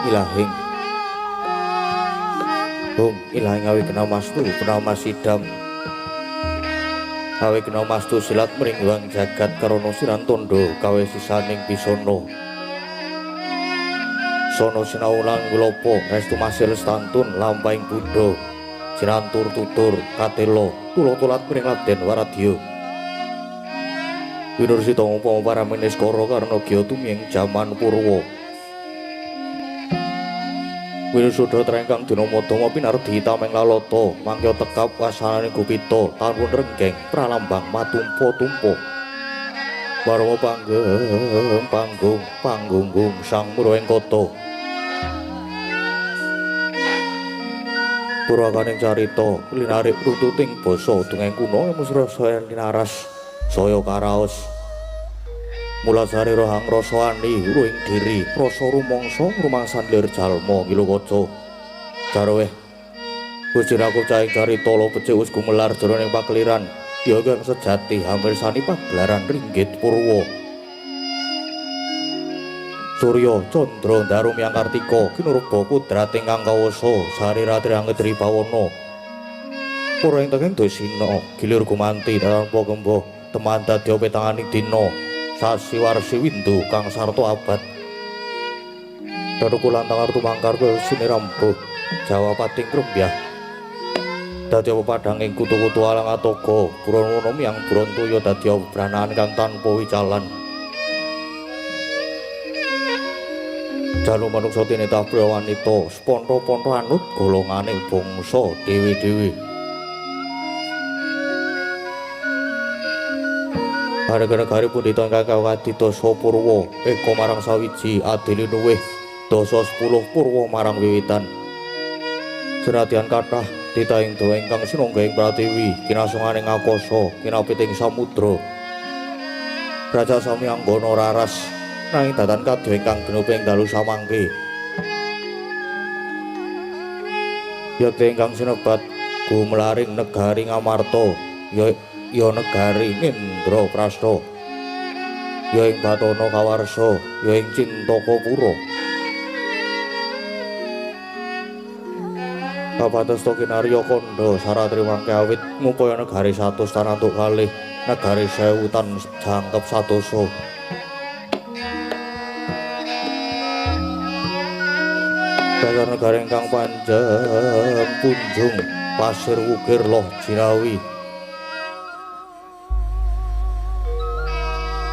Ilahing Hum ilahing awi kena mastu kena masidam awi kena mastu silat meringwang jagat karono siran tondo kawe sisaning bisono sono sinau lan gulopo restu masih lestantun lampahing buddha sinantur tutur katelo tulo tulat mring Raden Waradya winursita upama para meniskara karna gya tumiyeng jaman Purwa. Winusuda trengkang dina madama pinardi tameng lalata mangkya tekap wasanane gupita tanun renggeng pralambang matumpa-tumpa warwa panggeng panggung panggunggung sang murweng kota. Purwakaning carita linarik rututing basa dongeng kuna mesra saya linaras saya karaos mulasare rohang rasa ani ruing diri rasa rumangsa rumangsan lir jalma ngilukaca jarweh Gusti aku cahing carita lo becik wis gumelar jroning pakeliran ya kang sejati hamirsani pagelaran ringgit purwa Surya Candra Ndaru Myang Kartika kinurba kudrat ingkang kawasa sarirate angedri bawana pura ing tenging desina gilir gumanti tanpa gembo teman dadi petanganing dina sasi warsi windu kang sarta abad daruku lan tangar tumangkar sinirambuh jawapating krembyah dadi padhanging kutu-kutu alang atoga buron miyang buron toya dadi branaan kang tanpa wicalan jalu manungsa tinitah priya wanita sponto-ponto anut golongane bangsa dhewe-dhewe. Harga-harga pundhita ingkang kadidasa purwa eka marang sawiji adili luwih dasa 10 purwa marang wiwitan. Senadyan kathah Titahing dewa ingkang sinungga ing pratiwi kinasungane ngakasa kinapiting samudra. Raja sami anggana raras nanging datan kadya ingkang genup ing dalu samangke. Yekti ingkang sinebat gumlaring negari Ngamarta ya ya negari Indraprasta ya ing Batana Kawarsa ya ing Cintakapura. Kapados to kinarya kandha saratri mangke awit ngupaya negari 100 tan antuk kalih negari 1000 tan jangkep 100. Dasar negari ingkang panjang punjung pasir wukir loh jinawi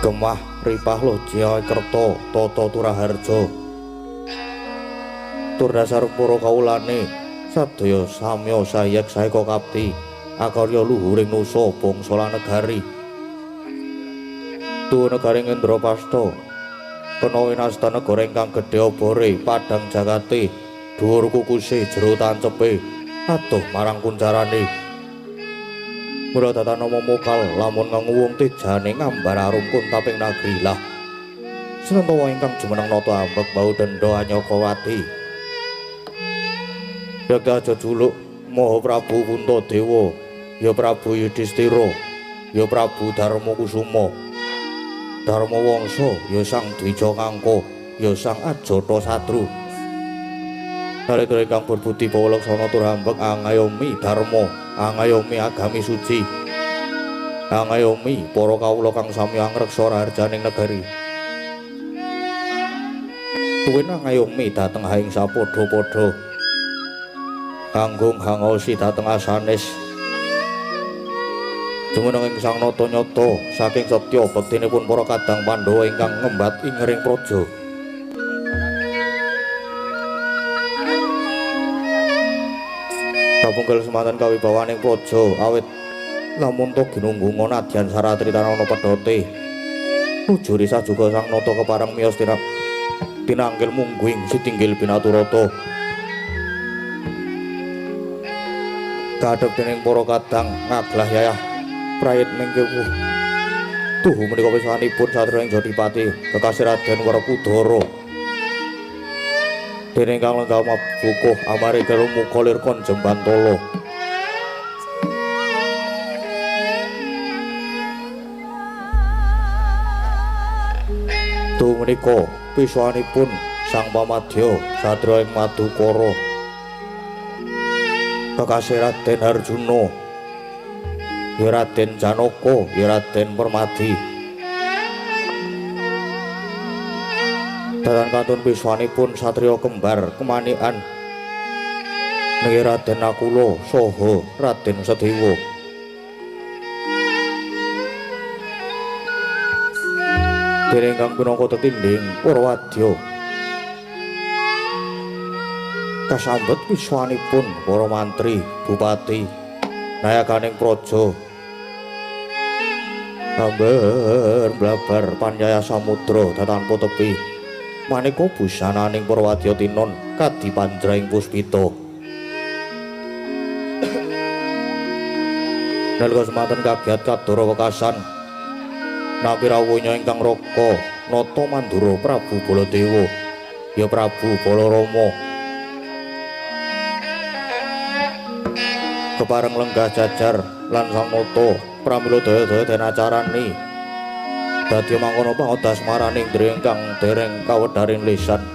gemah ripah loh jinawi kerta tata turaharja tur dasar para kawulane sadaya samya sayek saeka kapti akarya luhuring nusa bangsa lan negari. Tuwa negari Indraprasta kena winasta negara ingkang gedhe obore padhang jagate dhuwur kukuse jero tancepe adoh marang kuncarane. Mula tatana mokal lamun nganguwung tejane ngambar arum kuntaping nagri lah. Senentawa ingkang jumeneng nata ambek bau denda Anyakawati. Yekti aja juluk Maha Prabu Puntadewa, ya Prabu Yudhistira, ya Prabu Darma Kusuma, Darma Wangsa, ya Sang Dwija Kangka, ya Sang Ajata Satru. Nalika ingkang berbudi bawa laksana tur ambek angayomi dharma, angayomi agami suci, angayomi para kawula kang sami angreksa raharjaning negari. Tuwin angayomi dhateng haing sapadha-padha. Kanggung hangosi dhateng asanes. Jumeneng ing Sang Nata nyata saking setya bektinipun para kadang Pandhawa ingkang ngembat ing ring praja. Kapungkul semanten kawibawaning praja awit lamun to ginunggung nadyan saratri tanana pedhote. Nujuri sajuga Sang Nata kepareng miyos tinanggil mungguing sitinggil binaturata. Kadhep dening para kadang ngaglah yayah prayit ning kewuh. Tuhu menika pisanipun satriya ing Jodipati kekasih Raden Werkudara. Dening kang lenggah mabukuh amarga muka lir kon jembantala. Tuhu menika pisanipun Sang Pamadya satriya ing Madukara. Kekasih Raden Arjuna, ya Raden Janaka, ya Raden Permadi. Datan kantun piswanipun satriya kembar kemanikan niki Raden Nakula saha Raden Sadewa. Dene ingkang pinangka tetindhing para wadya kasambet wiswanipun para mantri, bupati, nayakaning praja. Amber blabar panjaya samudra datanpa tepi. Maneka busananing para wadya tinon kadi panjraing puspita. Nalika semanten kagiat kadara wekasan nampi rawuhnya ingkang raka nata mandura Prabu Baladewa, ya Prabu Balarama. Kepareng lenggah jajar lan Sang Nata pramila daya-daya den acarani dadi mangkono pangodas maraning indriya ingkang dereng kawedharing lisan. Aku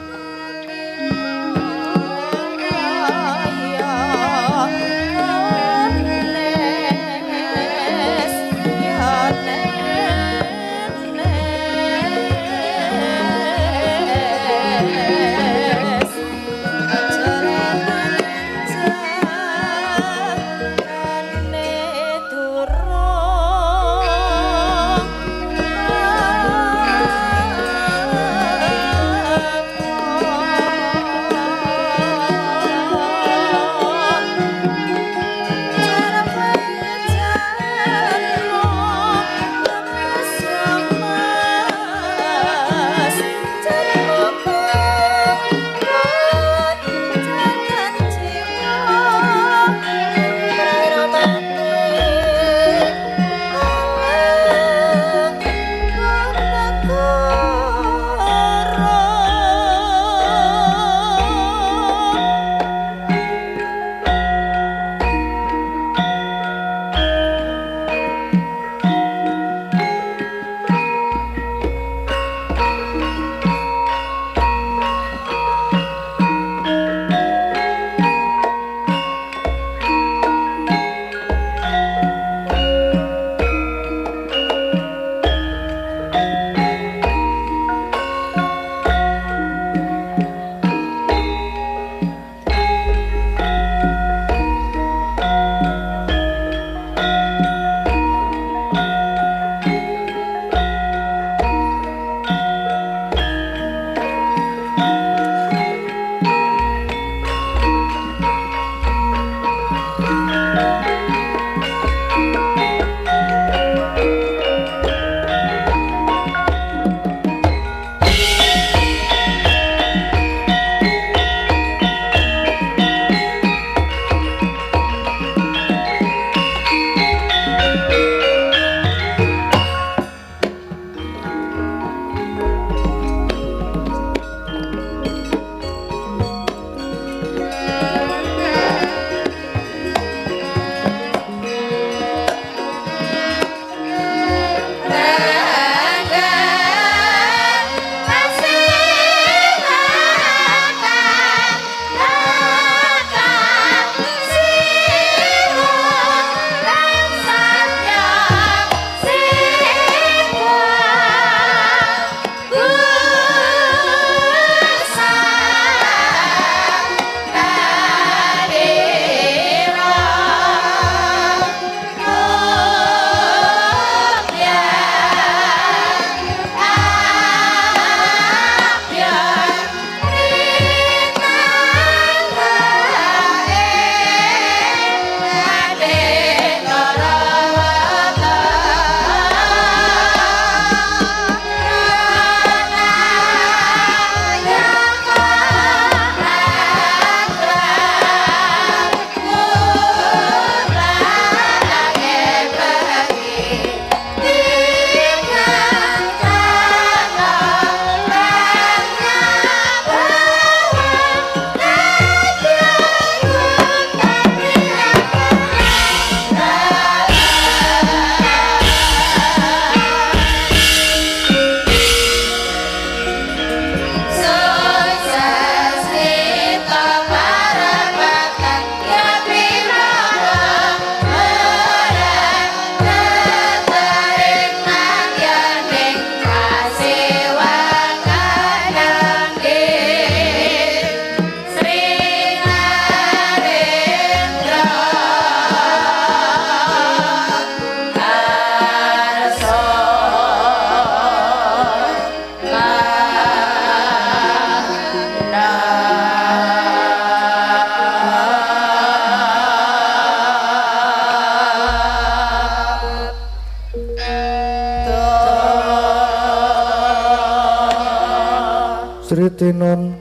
Titinon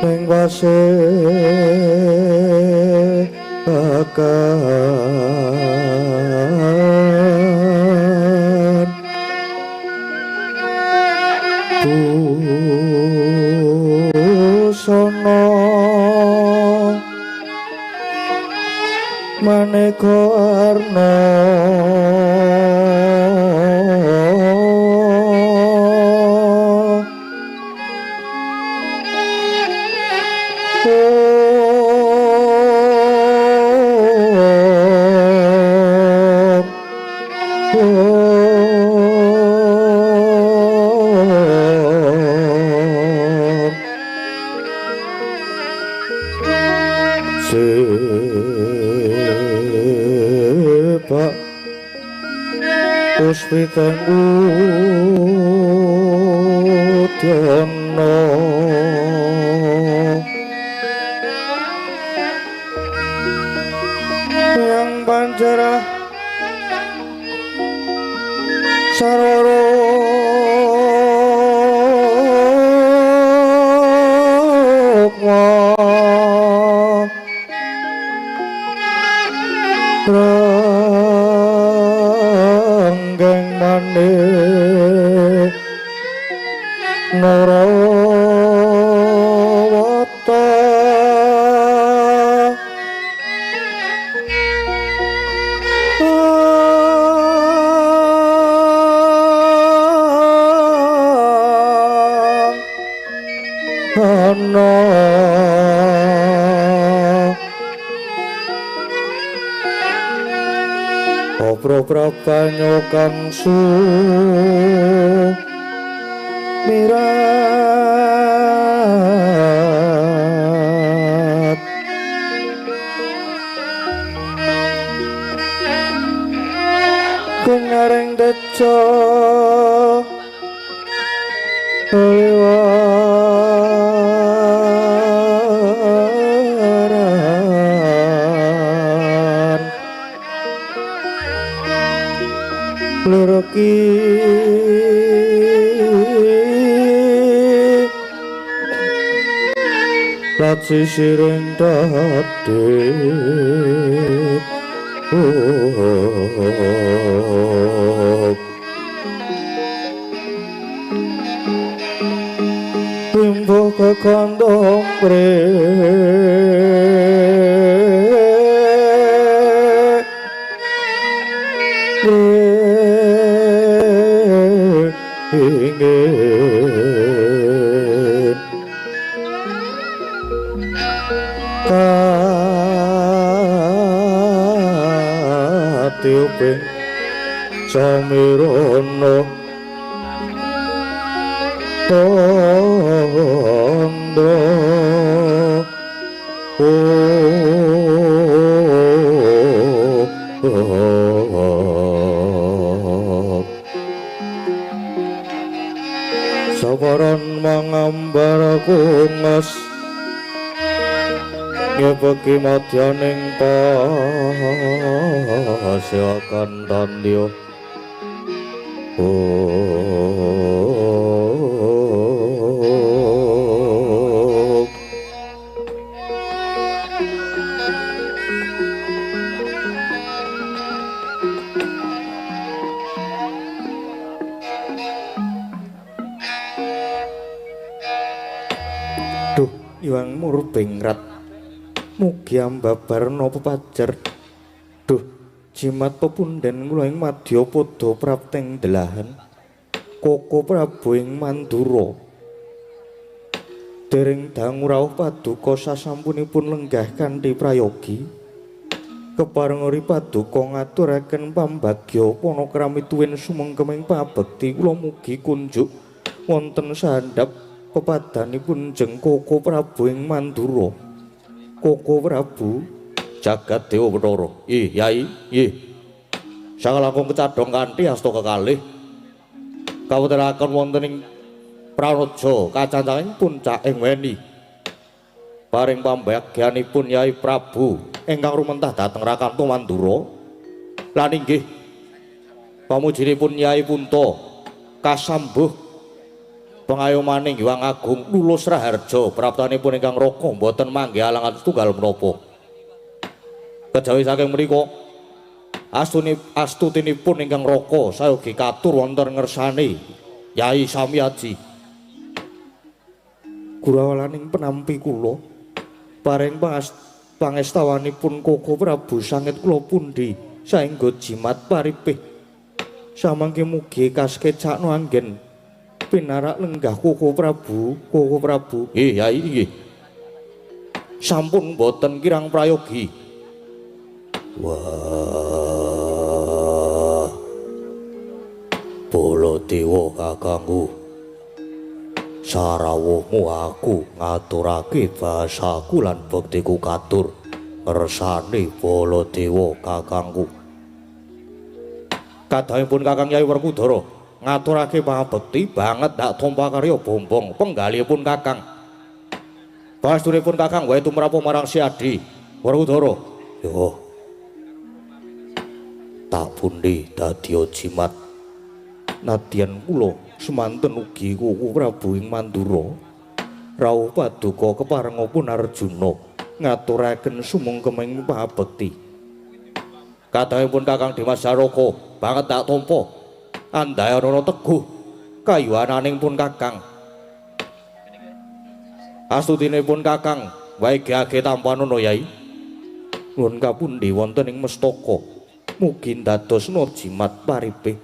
ning wase akan busana maneka arna Puspitang udyana yang panjara saroro Narawata ana Obro prabanyo kang su mirat kengareng deca liwaran lurki laci siring dadi Bimbo kekondong ingin katiuping samirono tondo sabaran mangambar kungas ngepeki madyaning pasyakan tandya. Duh, Iwang Murbengrat mugi ambabarna pepajar. Duh, jimat pepunden kula ing madyapada prapteng delahan Koko Prabu ing Mandura. Dereng dangu rawuh paduka sasampunipun lenggah kanthi prayogi. Kepareng paduka ngaturaken pambagya panakrami tuwin sumengkeming pabekti kula mugi kunjuk wonten sandhap pepadanipun jeng Koko Prabu ing Mandura. Koko Prabu jagat Dewa Bathara. Ih, Yai, nggih. Sakalangkung kecadhong kanthi asta kekalih kawontenaken wonten ing Pranaja kacancanging puncak ing weni. Paring pambagyanipun Yai Prabu ingkang rumentah dhateng Rakanto Mandura. Lan inggih pamujinipun Yai Punta kasambuh Pengayomaning Hyang Agung Lulus Raharja praptanipun ingkang raka boten manggih alangan setunggal menapa. Kejawi saking menika astutinipun ingkang raka sayogi katur wonten ngersane Yai Samyaji. Gurawalaning penampi kula paring pangestawanipun Koko Prabu sanget kula pundi saengga jimat paripih. Samangke mugi kaskecakno anggen pinarak lenggah Koko Prabu, Koko Prabu. Nggih, Yai, nggih. Sampun boten kirang prayogi. Wah. Baladewa kakangku. Sarawuhmu aku ngaturake bahasaku lan bektiku katur ngersane Baladewa kakangku. Kadhangipun Kakang Yai Werkudara ngaturake pangabekti banget ndak tompa karya bombong penggalihipun Kakang. Pastunipun Kakang wae tumrap marang Si Adi Werkudara. Yo. Tak pundi dadi jimat. Nadyan kula semanten ugi Koko Prabu ing Mandura. Rawuh paduka keparengipun Arjuna ngaturaken sumungkeming pangabekti. Kadhangipun Kakang Dimas Janaka banget tak tampa. Andayana teguh kayuwananing pun Kakang. Astutinipun Kakang wae gage tampanana Yai. Nuwun kapundi wonten ing mestaka. Mugi ndadosna jimat paripih.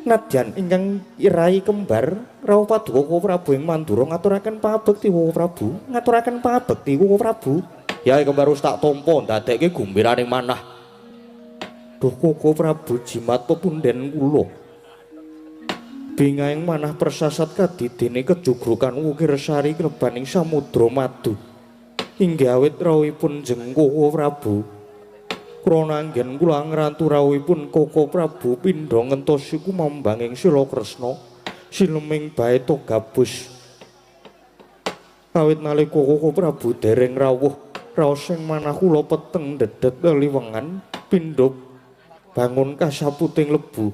Nadyan ingkang rai kembar rawuh paduka Koko Prabu ing Mandura ngaturaken pangabekti Koko Prabu, ngaturaken pangabekti Koko Prabu. Yai kembar wis tak tampa ndadekke gumbiraning manah. Duh Koko Prabu jimat pepunden kula. Bingahing manah persasat kadidene kejugrukan wukir sari klebaning samudra madu. Inggih awit rawuhipun jeng Koko Prabu. Krana anggen kula ngrantu rawuhipun Koko Prabu pindha ngentosi kumambanging Sila Kresna sileming baeta gabus. Awit nalika Koko Prabu dereng rawuh, raos ing manah kula peteng dedet liwengan pindha bangun kasaputing lebu.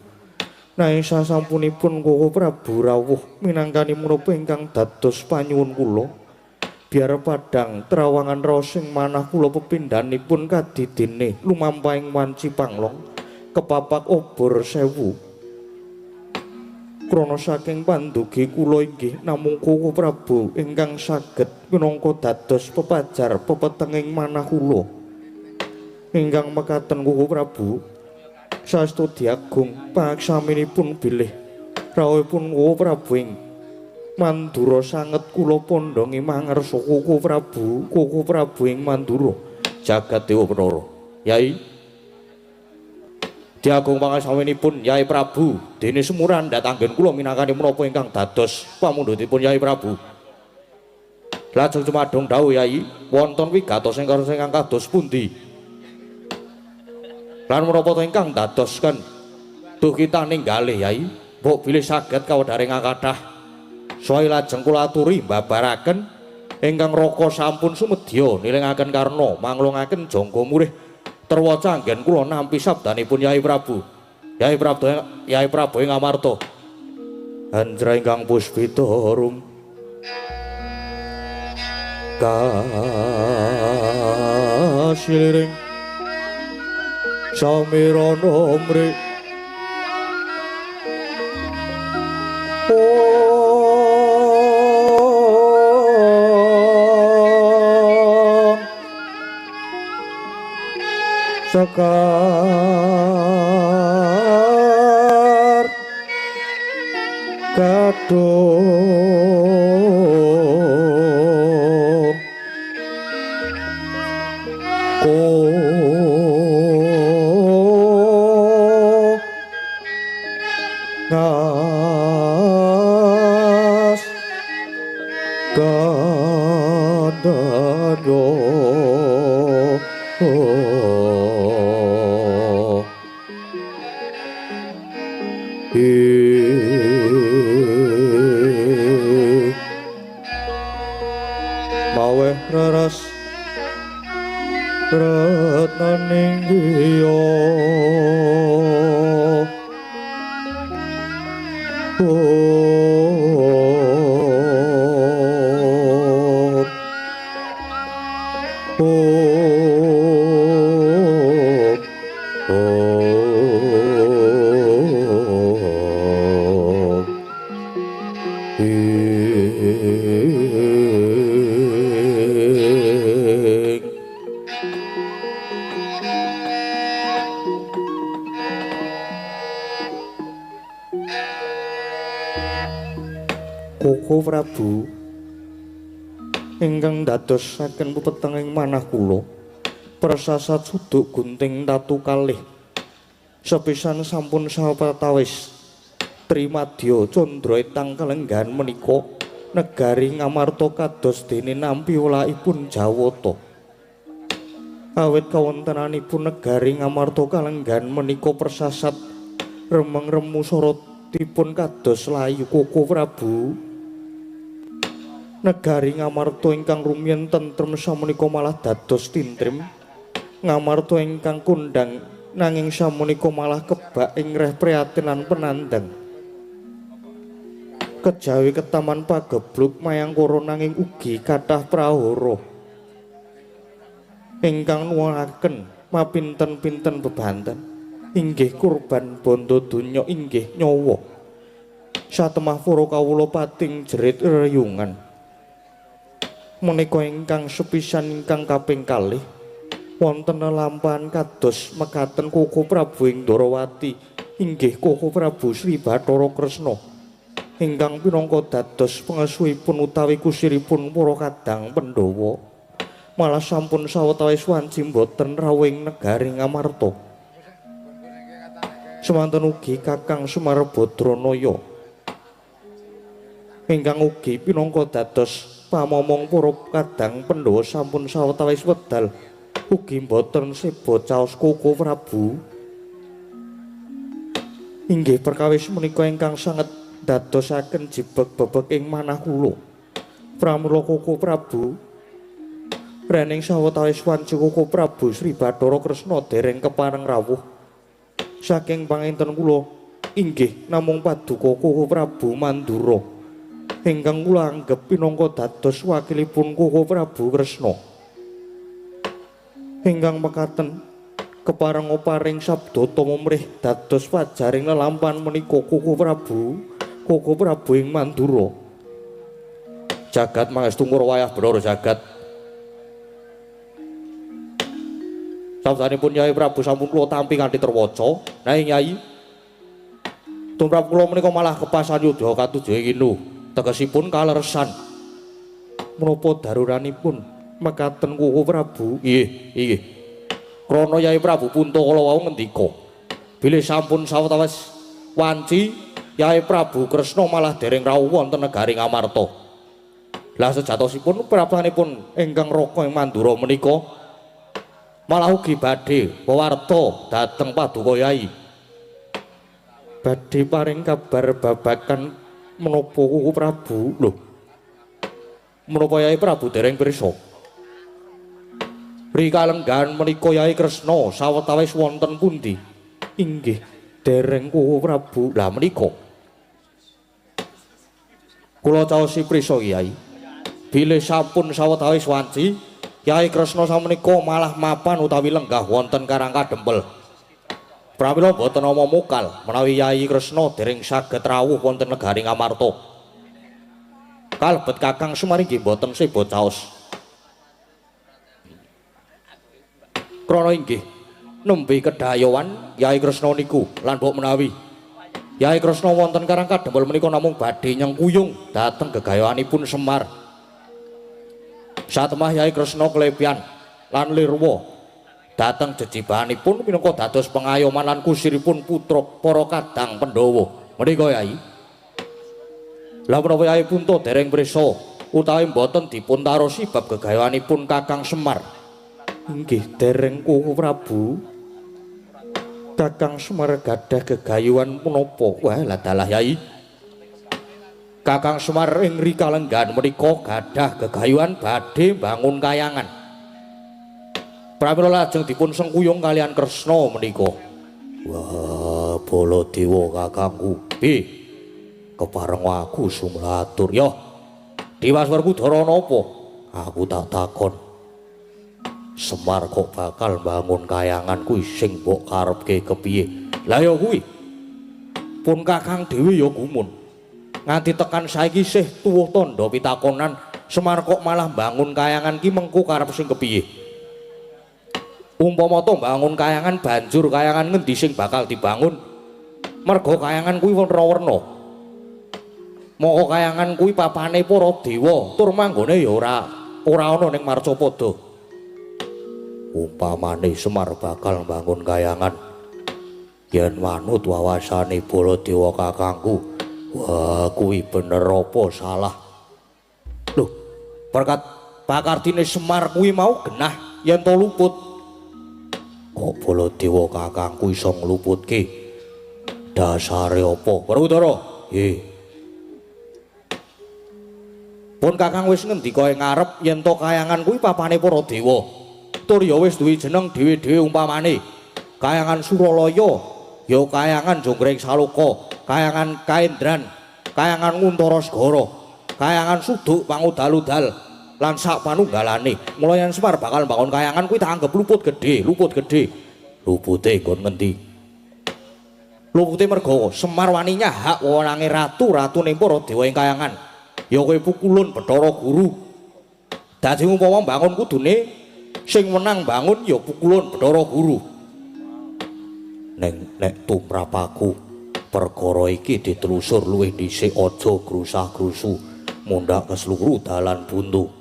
Nanging sasampunipun Koko Prabu rawuh minangkani menapa ingkang dados panyuwun kula, biar padhang trawangan raos ing manah kula pepindhanipun kadidene lumampahing wanci panglong kepapak obor sewu. Krana saking pandugi kula inggih namung Koko Prabu ingkang saged minangka dados pepajar pepetenging manah kula. Ingkang mekaten Koko Prabu saestu diagung pangaksaminipun bilih rawuhipun Koko Prabu ing Mandura sanget kula pondhongi mangersa Koko Prabu, Koko Prabu ing Mandura jagat dewa Bathara. Yai diagung pangaksaminipun Yai Prabu dene semuran datanggen kula minangkani menapa ingkang dados pamundhutipun Yai Prabu. Lajeng cumadung dawuh Yai, wonten wigatos ingkang kados pundi? Lan menapa to ingkang dadosken duh kita ninggalih Yai, mbok bilih saged kawedharing kathah. Saha lajeng kula aturi mbabaraken ingkang raka sampun sumedya nilingaken karna manglungaken jangga murih terwaca anggen kula nampi sabdanipun Yai Prabu. Yai Prabu, Yai Prabu ing Amarta. Anjra ingkang puspita rum kasiliring samirana mri sekar kadung ko ngas kandhanyo maweh raras retnaning griya. Koko Prabu ingkang dadosaken pepeteng ing manah kula persasat suduk gunting tatu kalih sepisan sampun sawetawis Trimadya candra etang kalenggahan menika negari Ngamarta kados dene nampi welakipun Jawata. Awit kawontenanipun negari Ngamarta kalenggahan menika persasat remeng remu sorotipun kados layu. Koko Prabu, negari Ngamarta ingkang rumiyin tentrem samenika malah dados tintrim. Ngamarta ingkang kondhang nanging samenika malah kebak ing reh prihatin lan penandang. Kejawi ketaman pagebluk mayangkara nanging ugi kathah prahara ingkang nuwuhaken mapinten-pinten bebanten inggih kurban bondo donya inggih nyawa. Satemah para kawula pating jerit reyungan. Menika ingkang sepisan ingkang kaping kalih wonten lelampahan kados mekaten Koko Prabu ing Ndorowati inggih Koko Prabu Sri Bathara Kresna ingkang pinangka dados pengesuhipun utawi kusiripun para kadang Pandhawa malah sampun sawetawis wanci boten rawuh ing negari Ngamarta. Semanten ugi Kakang Semar Badranaya ingkang ugi pinangka dados pamomong para kadang Pandhawa sampun sawetawis wedal ugi boten seba caos Koko Prabu. Inggih perkawis menika ingkang sanget dadosaken jibeg bebek ing manah kula. Pramila Koko Prabu, rening sawetawis wanci Koko Prabu Sri Bathara Kresna dereng kepareng rawuh saking panginten kula inggih namung paduka Koko Prabu Mandura ingkang kula anggep pinangka dados wakilipun Koko Prabu Kresna. Ingkang mekaten kepareng paring sabda tumrih dados wajaring lelampahan menika Koko Prabu, Koko Prabu ing Mandura. Jagat mangestu wayah bener jagat. Sabdanipun Yai Prabu sampun kula tampi kanthi terwaca. Nanging Yai, tumrap kula menika malah kepasan yudha katujuh kinu. Tegesipun kaleresan. Menapa daruranipun mekaten Koko Prabu? Nggih, nggih. Krana Yai Prabu Punta kala wau ngendika, bilih sampun sawetawis wanci Yai Prabu Kresna malah dereng rawuh wonten negari Ngamarta. Lah sejatosipun prapanipun ingkang raka ing Mandura menika malah ugi badhe wewarta dhateng paduka Yai. Badhe paring kabar babagan menapa Koko Prabu? Lho, menapa Yai Prabu dereng pirsa? Rikalenggahan menika Yai Kresna sawetawis wonten pundi? Inggih dereng Koko Prabu. Lah menika kula caosi prisa Kyai, bilih sampun sawetawis wanci Yai Kresna samenika malah mapan utawi lenggah wonten Karang Kadempel. Pramila boten ana mokal menawi Yai Kresna dereng saged rawuh wonten negari Ngamarta. Kalebet Kakang Semar inggih boten seba caos. Krana inggih nembe kedayowan Yai Kresna niku lan mbok menawi Yai Kresna wonten Karang Kadempel menika namung badhe nyengkuyung dhateng gegayoanipun Semar. Satemah Yai Kresna klepian lan lirwa dhateng jejibahanipun minangka dados pengayoman lan kusiripun putra para kadang Pandhawa. Menika Yai. Lah menapa Yai Punta dereng prisa utawi mboten dipun tarosi bab gegayoanipun Kakang Semar? Inggih dereng Koko Prabu. Kakang Semar gadah gegayuhan punapa? Wah, lah dalah Yai. Kakang Semar ing rikalenggahan menika gadah gegayuhan badhe mbangun kayangan. Pramila lajeng dipun sengkuyung kalian Kresna menika. Wah, Baladewa kakangku. Piye? Kepareng aku sumlatur. Yo. Dimas Werkudara napa? Aku tak takon. Semar kok bakal bangun kayangan kuwi sing mbok karepke kepiye? Lah ya kuwi. Pun Kakang dhewe ya gumun. Nganti tekan saiki sih tuwuh tandha pitakonan, Semar kok malah bangun kayangan ki mengko karep sing kepiye? Umpama to bangun kayangan banjur kayangan ngendi sing bakal dibangun? Merga kayangan kuwi werna-werna. Moko kayangan kuwi papane para dewa, tur manggone ya ora ana ning Marcapada. Umpamane Semar bakal bangun kayangan yen manut wawasane Baladewa kakangku, wah kuwi bener apa salah? Lho, berkat pakardine Semar kuwi mau genah yen to luput. Kok Baladewa kakangku iso ngluputke? Dasare apa? Werkudara, nggih. Pun kakang wis ngendika ing ngarep yen to kayangan kuwi papane para dewa. Tur ya wis duwe jeneng dhewe-dhewe umpamane Kayangan Suralaya, ya Kayangan Jonggring Saloka, Kayangan Kaendran, Kayangan Nguntara Segara, Kayangan Suduk Pangudal-udal lan sak panunggalane. Mula yen Semar bakal mbangun kayangan kuwi tak anggep luput gedhe, luput gedhe. Lupute nggon ngendi? Lupute merga Semar wani nyahak wewenange ratu, ratune para dewa ing kayangan. Ya kowe pukulun Bathara Guru. Dadi umpama mbangun kudune sing wenang bangun ya pukulun Bathara Guru. Neng nek tumrap aku perkara iki ditelusur luwih dhisik, aja grusah-grusu mundhak kesluru dalan buntu.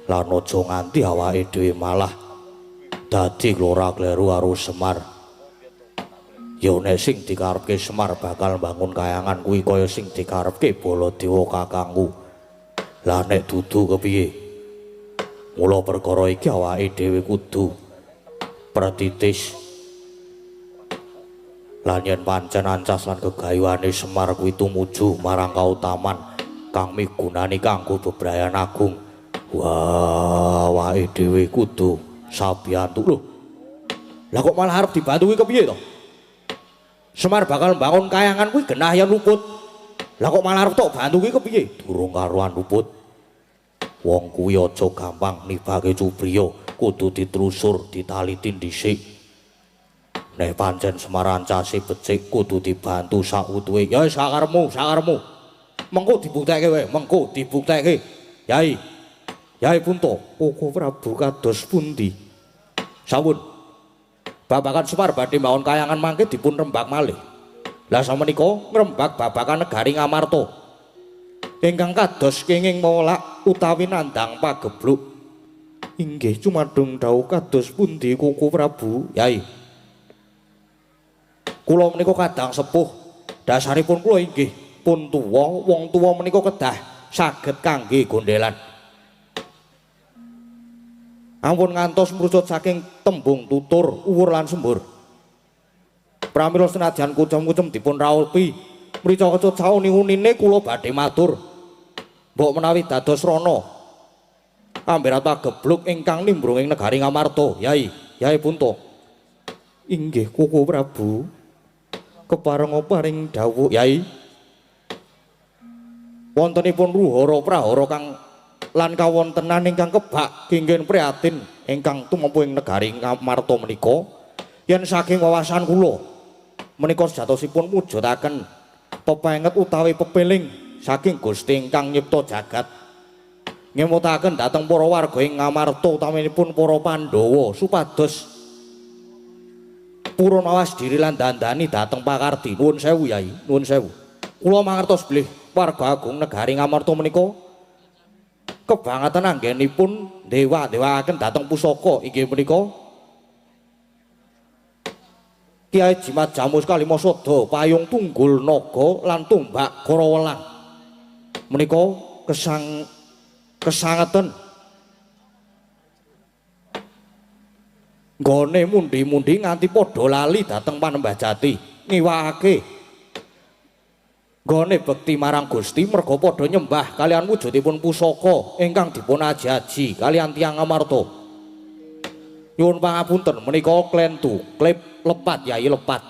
Lan aja nganti awake dhewe malah dadi klora-kleru karo Semar. Ya nek sing dikarepke Semar bakal bangun kayangan kuwi kaya sing dikarepke Baladewa kakangku. Lah nek dudu kepiye? Mula perkara iki awake dhewe kudu pratitis. Lan yen pancen ancas lan gegayuhane Semar kuwi tumuju marang kautaman kang migunani kanggo bebrayan agung. Wah, awake dhewe kudu sabiyantu. Lho. Lah kok malah arep dibantu kuwi kepiye to? Semar bakal mbangun kayangan kuwi genah yen luput. Lah kok malah arep tok bantu kuwi kepiye? Durung karuan luput. Wong kuwi aja gampang nibake cupriya, kudu ditelusur, ditaliti dhisik. Nek pancen Semar ancase becik kudu dibantu sautuhe. Ya wis sakarepmu, sakarepmu. Mengko dibuktekke wae, mengko dibuktekke. Yai. Yai Punta, Koko Prabu kados pundi? Sampun. Babagan Semar badhe mbangun kayangan mangke dipun rembak malih. Lah samenika ngrembak babagan negari Ngamarta. Ingkang kados kenging molak utawi nandhang pagebluk. Inggih cumadung dawuh kados pundi Koko Prabu? Yai. Kula menika kadang sepuh. Dasaripun kula inggih pun tuwa, wong tuwa menika kedah saged kangge gondelan. Ampun ngantos mrucut saking tembung tutur, uwur lan sembur. Pramila senajan kucem-kucem dipun raupi, mrica kecut sauni-unine kula badhe matur. Mbok menawi dados rana amberat pagebluk ingkang nimbrung ing negari Ngamarta, Yai, Yai Punta. Inggih Koko Prabu. Keparenga paring dawuh, Yai. Wontenipun ruhara prahara kang lan kawontenan ingkang kebak kenging prihatin ingkang tumampu ing negari Ngamarta menika, yen saking wawasan kula menika sejatosipun mujudaken pepenget utawi pepeling saking Gusti ingkang nyipta jagat, ngemutaken dhateng para warga ing Ngamarta utaminipun para Pandhawa supados purun awas diri lan dandani dhateng pakardi. Nuwun sewu Yai, nuwun sewu. Kula mangertos bilih warga agung negari Ngamarta menika kebangetan anggenipun dewa-dewaaken dhateng pusaka inggih menika Kiai Jimat Jamus Kalimasada, payung tunggul naga lan tombak Karawelang. Menika kesangeten nggone mundi-mundi nganti padha lali dhateng Panembah Jati, ngiwakake nggone bekti marang Gusti merga padha nyembah kalian wujudipun pusaka ingkang dipun aji-aji kalian tiyang Ngamarta. Nyuwun pangapunten menika klentu, klip lepat Yai lepat.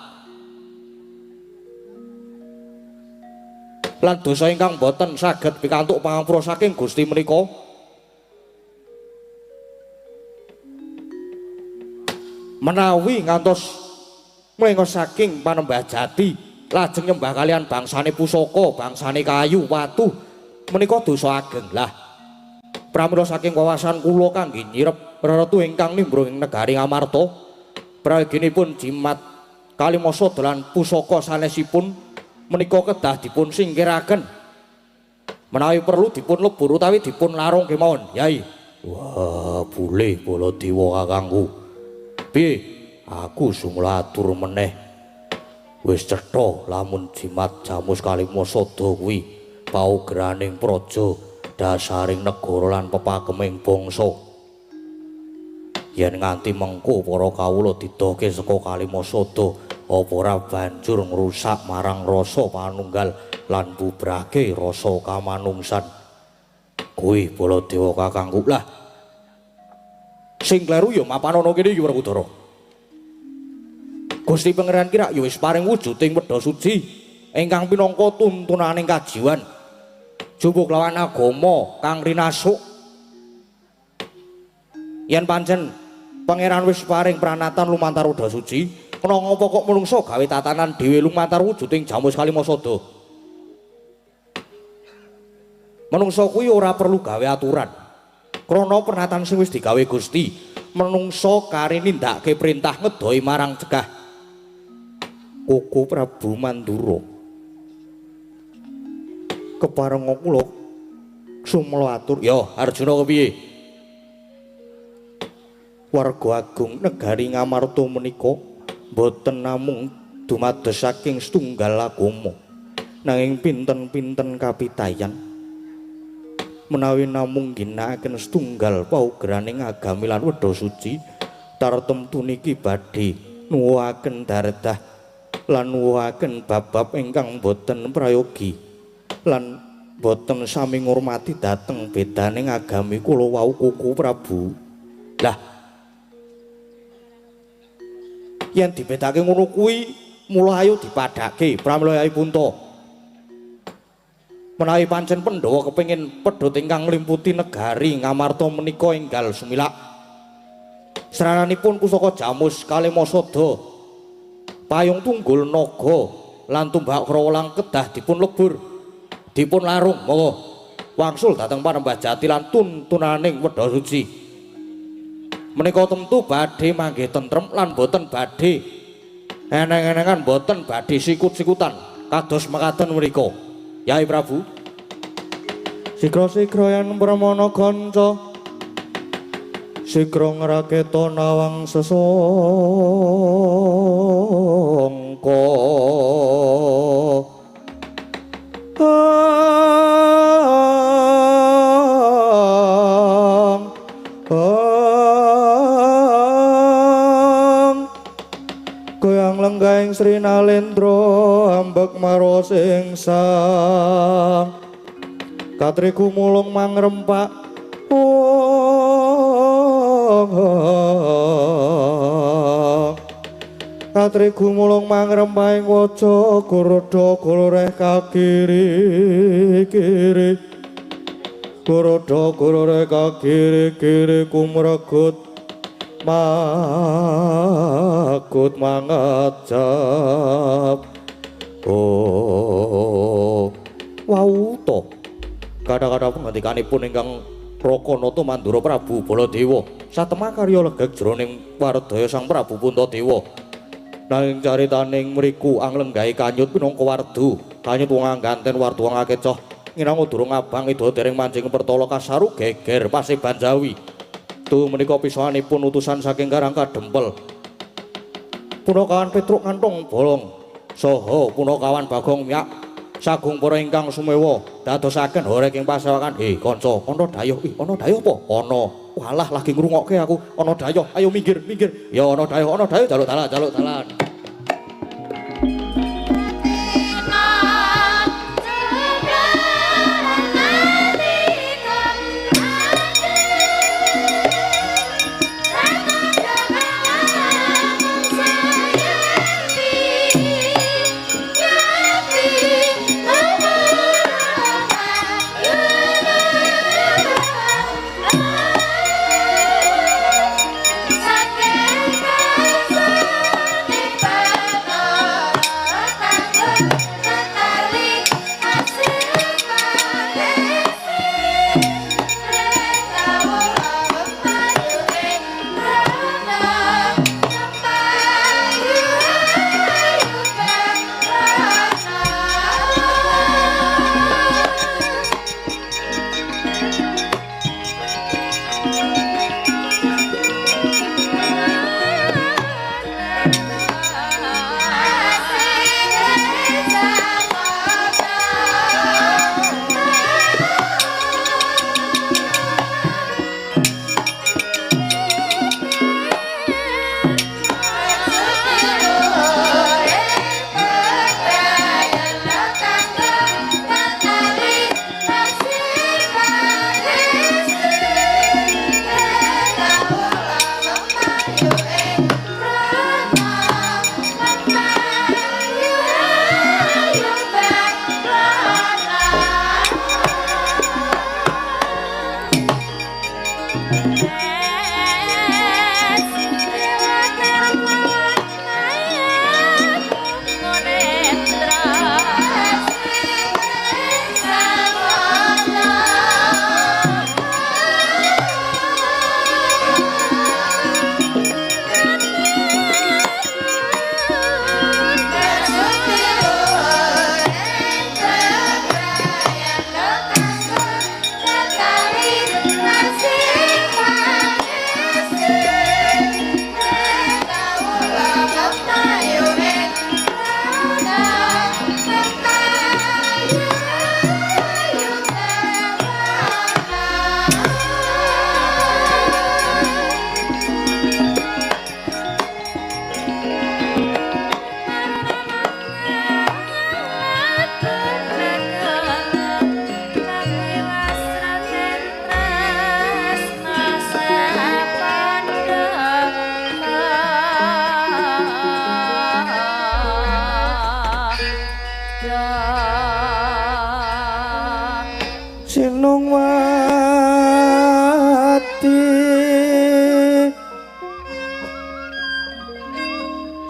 Lan dosa ingkang boten saged pikantuk pangapura saking Gusti menika Menawi ngantos mlengos saking Panembah Jati lajeng nyembah kalian bangsane pusaka, bangsane kayu, watu menika dosa ageng. Lah pramila saking wawasan kula kangge nyirep reretu ingkang nimbrung ing negari Ngamarta, prayoginipun jimat kalimasada lan pusaka sanesipun menika kedah dipun singkiraken. Menawi perlu dipun lebur utawi dipun larung kemawon, Yai. Wah, boleh Baladewa kakangku. Piye? Aku sumula atur meneh. Wis cetha lamun jimat jamus kalimasada kuwi paugraning praja, dasaring negara lan pepakeming bangsa. Yen nganti mengko para kawula didohke saka Kalimasada, apa ora banjur ngrusak marang rasa panunggal lan bubrake rasa kamanungsan. Kuwi Baladewa kakangku. Lah sing kleru ya mapan ana kene iki Werkudara. Gusti Pangeran ki rak ya wis paring wujuding wedha suci ingkang pinangka tuntunaning kajiwan jupuk lawan agama kang rinasuk. Yen pancen Pangeran wis paring pranatan lumantar wedha suci, kena ngapa kok menungso gawe tatanan dhewe lumantar wujuding jamus kalimasada? Menungso kuwi ora perlu gawe aturan. Krana pernatan sing wis digawe Gusti, menungso kari nindakake perintah ngedohi marang cegah. Koko Prabu Mandura. Keparenga kula sumela atur. Ya, Arjuna kepiye? Warga agung negari Ngamarta menika boten namung dumados saking setunggal agama, nanging pinten-pinten kapitayan. Menawi namung ginakaken setunggal paugraning agami lan wedha suci, tartemtu niki badhe nuwuhaken dardah lan nuwuhaken bab-bab ingkang boten prayogi lan boten sami ngurmati dhateng bedaning agami kula wau Koko Prabu. Lah yen dibedake ngono kuwi mula ayo dipadhake pramila Yai Punta. Menawi pancen Pandhawa kepengin pedhot ingkang nglimputi negari Ngamarta menika enggal sumilak. Srananipun pusaka jamus kalimasada, payung tunggul naga lan tumbak krawalang kedah dipun lebur, dipun larung. Monggo wangsul dhateng Panembah Jati lan tuntunaning wedha suci. Menika tentu badhe manggih tentrem lan boten badhe eneng-enengan, boten badhe sikut-sikutan kados mekaten menika. Yai Prabu. Sigra-sigra yen pramana kanca, sigra ngraketa nawang sesangka. Goyang lenggahing Sri Nalendra ambek maros ing sang katriku mulung mangrempak. Katriku mulung mangrempak ing waja goroda gororeh kakiri kiri, goroda gororeh kakiri kiri kumregut makut mangajab. Oh, wau to. Kadang-kadang pengantikanipun ingkang Rakanata Mandura Prabu Baladewa satemah karya legeg jroning wardaya Sang Prabu Puntadewa. Nanging caritaning mriku anglenggahi kanyut pinangka wardu, kanyut wong angganten wardu wong akecoh nginango durung abang ida dereng manjing pertala kasaru geger paseban Jawi. Tu menika pisanipun utusan saking Karang Kadempel. Punakawan Petruk kantong bolong saha punakawan Bagong Miyak sagung para ingkang sumewa dadosaken horeg ing pasewakan. Kanca, ana dayuh. Ana dayuh apa? Ana. Walah lagi ngrungokke aku. Ana dayuh. Ayo minggir, minggir. Ya ana dayuh, ana dayuh jaluk dalan, jaluk dalan. Sakit.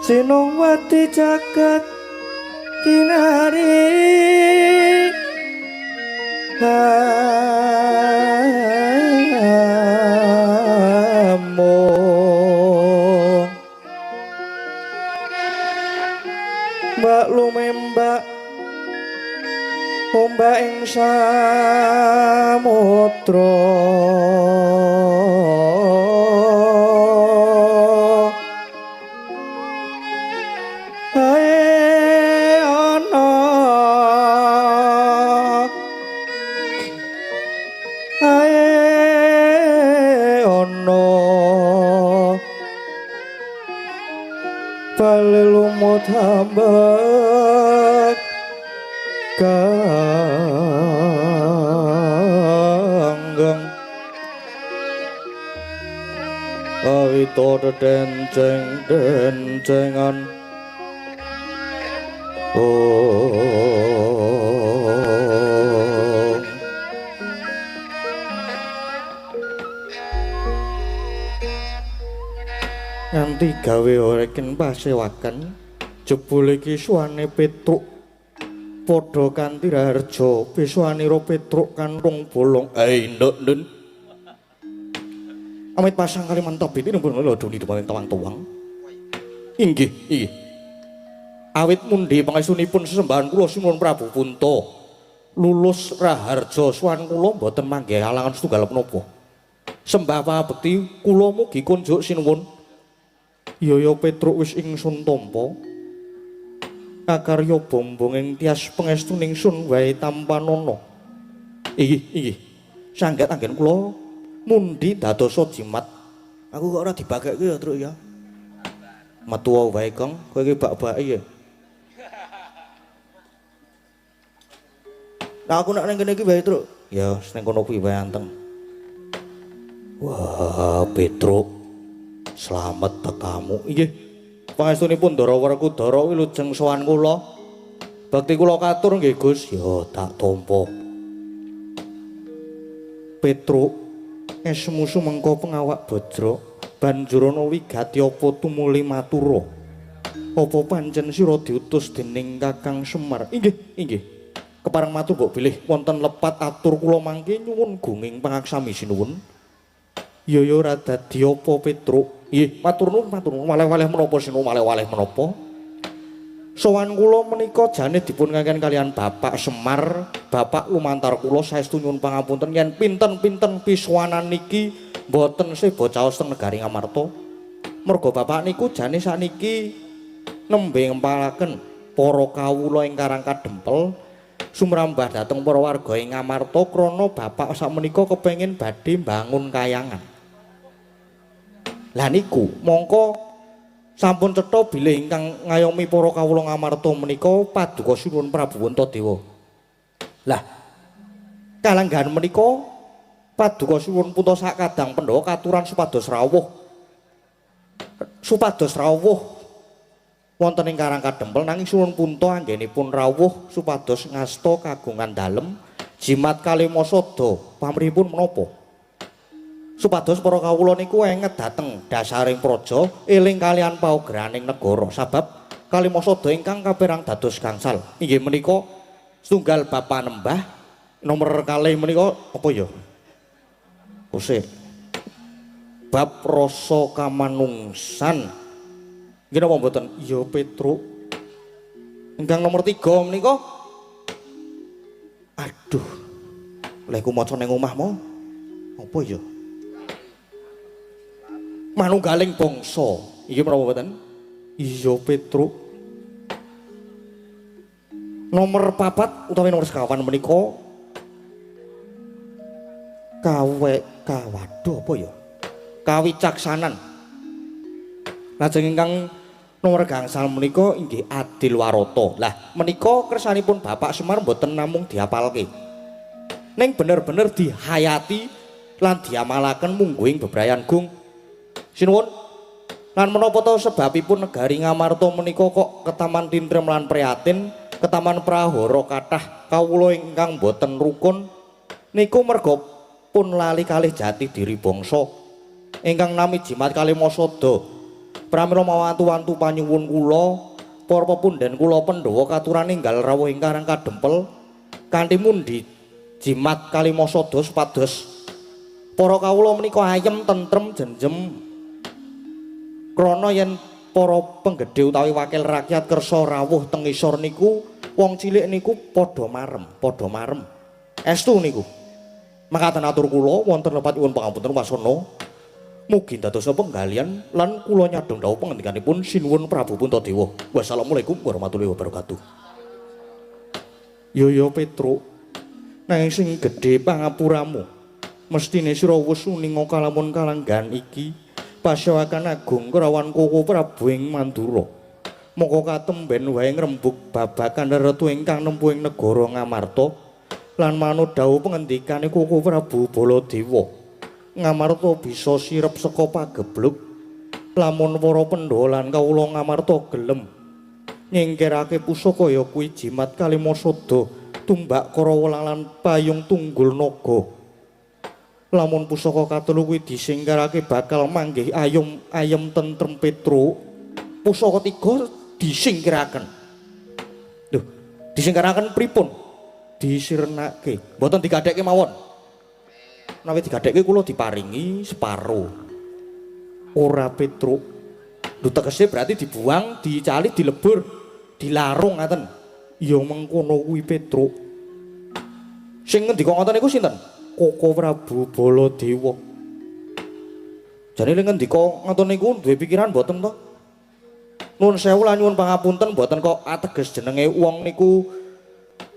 Sinowati jagat kinari among mbak lumembak ombak ing samudra tambek kanggeng awito dedenceng dencengan oh nganti gawe oreken pasewaken jebule iki suwane Petruk padha kanthi raharja pisuwanira Petruk kantung bolong nduk ndun amit pasang kalimantan biti numpun lho doni dumaring tawang-tawang inggih inggih awit mundi pangestunipun sesembahan kula Sinuwun Prabu Punta lulus raharja suwan kula mboten manggih alangan setunggal menapa sembah pangabekti kula mugi kunjuk sinuwun yaya Petruk wis ingsun tampa kakarya bombong ing tias pangestuning sun wae tampanana. Inggih, inggih. Sanggat anggen kula mundi dadosa jimat. Aku kok ora dibagekke ya, Truk ya. Metu wae, Kang. Kowe iki bak-bake ya. Nah, aku nek ning kene iki wae, Truk. Ya, ning kono kuwi wae anteng. Wah, Petruk. Slamet tekamu. Inggih. Pangestunipun Ndara Werkudara wilujeng sowan kula. Bekti kula katur nggih Gus. Ya tak tampa. Petruk esmu sumengko pengawak bajra banjur ana wigati apa tumuli matura. Apa pancen sira diutus dening Kakang Semar? Inggih, inggih. Kepareng matur mbok bilih wonten lepat atur kula mangke nyuwun gunging pangaksami sinuwun. Ya ya ora dadi apa Petruk. Nggih, matur nuwun, matur nuwun. Waleh-waleh menapa sinuwun, waleh-waleh menapa? Sowan kula menika jane dipun kengken kalian Bapak Semar, Bapak lumantar kula saestu nyuwun pangapunten yen pinten-pinten pisuwanan niki mboten seba caos teng negari Ngamarta. Merga Bapak niku jane sakniki nembe ngempalaken para kawula ing Karang Kadempel sumrambah dhateng para warga ing Ngamarta krana Bapak sakmenika kepengin badhe mbangun kayangan. Lah niku mongko sampun cetha bilih ingkang ngayomi para kawula Ngamarta menika paduka Sinuwun Prabu Puntadewa. Lah kalanggahan menika paduka Sinuwun Punta sakadang Pandhawa katuran supados rawuh. Supados rawuh wonten ing Karang Kadempel nanging Sinuwun Punta anggenipun rawuh supados ngasta kagungan dalem jimat kalimasada pamrihipun menapa? Supados para kawula niku enget dhateng dasaring praja eling kalian paugraning negara sabab kalimasada ingkang kaperang dados gangsal inggih menika setunggal bab panembah nomor kalih menika apa ya kose bab rasa kamanungsan nggih napa mboten iya Petruk ingkang nomor 3 menika aduh lek ku maca ning omah mo apa ya manunggaling bangsa iki menapa mboten iya Petruk nomor 4 utawi nomor sekawan menika kawe kawaduh apa ya kawicaksanan lajeng ingkang nomor gangsal menika inggih adil warata lah menika kersanipun Bapak Semar mboten namung diapalke ning bener-bener dihayati lan diamalaken mungguing bebrayan gung sinuwun lan menapa ta sebabipun negari Ngamarta menika kok ketaman tintrem lan prihatin ketaman prahara kathah kawula ingkang boten rukun niku merga pun lali kalih jati diri bangsa ingkang nami jimat kalimasada Pramila mawantu-wantu panyuwun kula para pepundhen kula Pandhawa katuran ninggal rawuh ing Karang Kadempel kanthi mundi jimat kalimasada supados para kawula menika ayem tentrem jenjem krana yen para penggedhe utawi wakil rakyat kersa rawuh teng ngisor niku wong cilik niku padha marem estu niku. Makaten atur kula wonten lepat nyuwun pangapunten wasana mugi dadosa penggalian lan kula nyadhong dawuh pangandikanipun sinuwun Prabu Puntadewa. Wassalamualaikum warahmatullahi wabarakatuh. Yo yo Petruk, nanging sing gedhe pangapuramu mestine sira wis uninga kalamun kalanggan iki pasyawakan agung kerawan Koko Prabu ing Mandura. Moko katemben wae ngrembug babagan retu ingkang nempuh ing negara Ngamarta lan manut dawuh pangendikane Koko Prabu Baladewa. Ngamarta bisa sirep saka pagebluk lamun para Pandhawa lan kawula Ngamarta gelem nyingkirake pusaka ya kuwi jimat kalimasada tumbak Karawa lan payung tunggul naga. Lamun pusaka katelu kuwi disingkirake bakal manggih ayom ayem tentrem Petruk. Pusaka tiga disingkiraken. Lho, disingkiraken pripun? Disirnake. Mboten digadhekke mawon. Menawi digadhekke kula diparingi separo. Ora Petruk. Lho tegese berarti dibuang, dicali, dilebur, dilarung ngaten. Ya mengkono kuwi Petruk. Sing ngendika ngoten niku sinten? Koko Prabu Baladewa. Jane le ngendika ngoten niku duwe pikiran mboten to? Nuwun sewu lan nyuwun pangapunten mboten kok ateges jenenge wong niku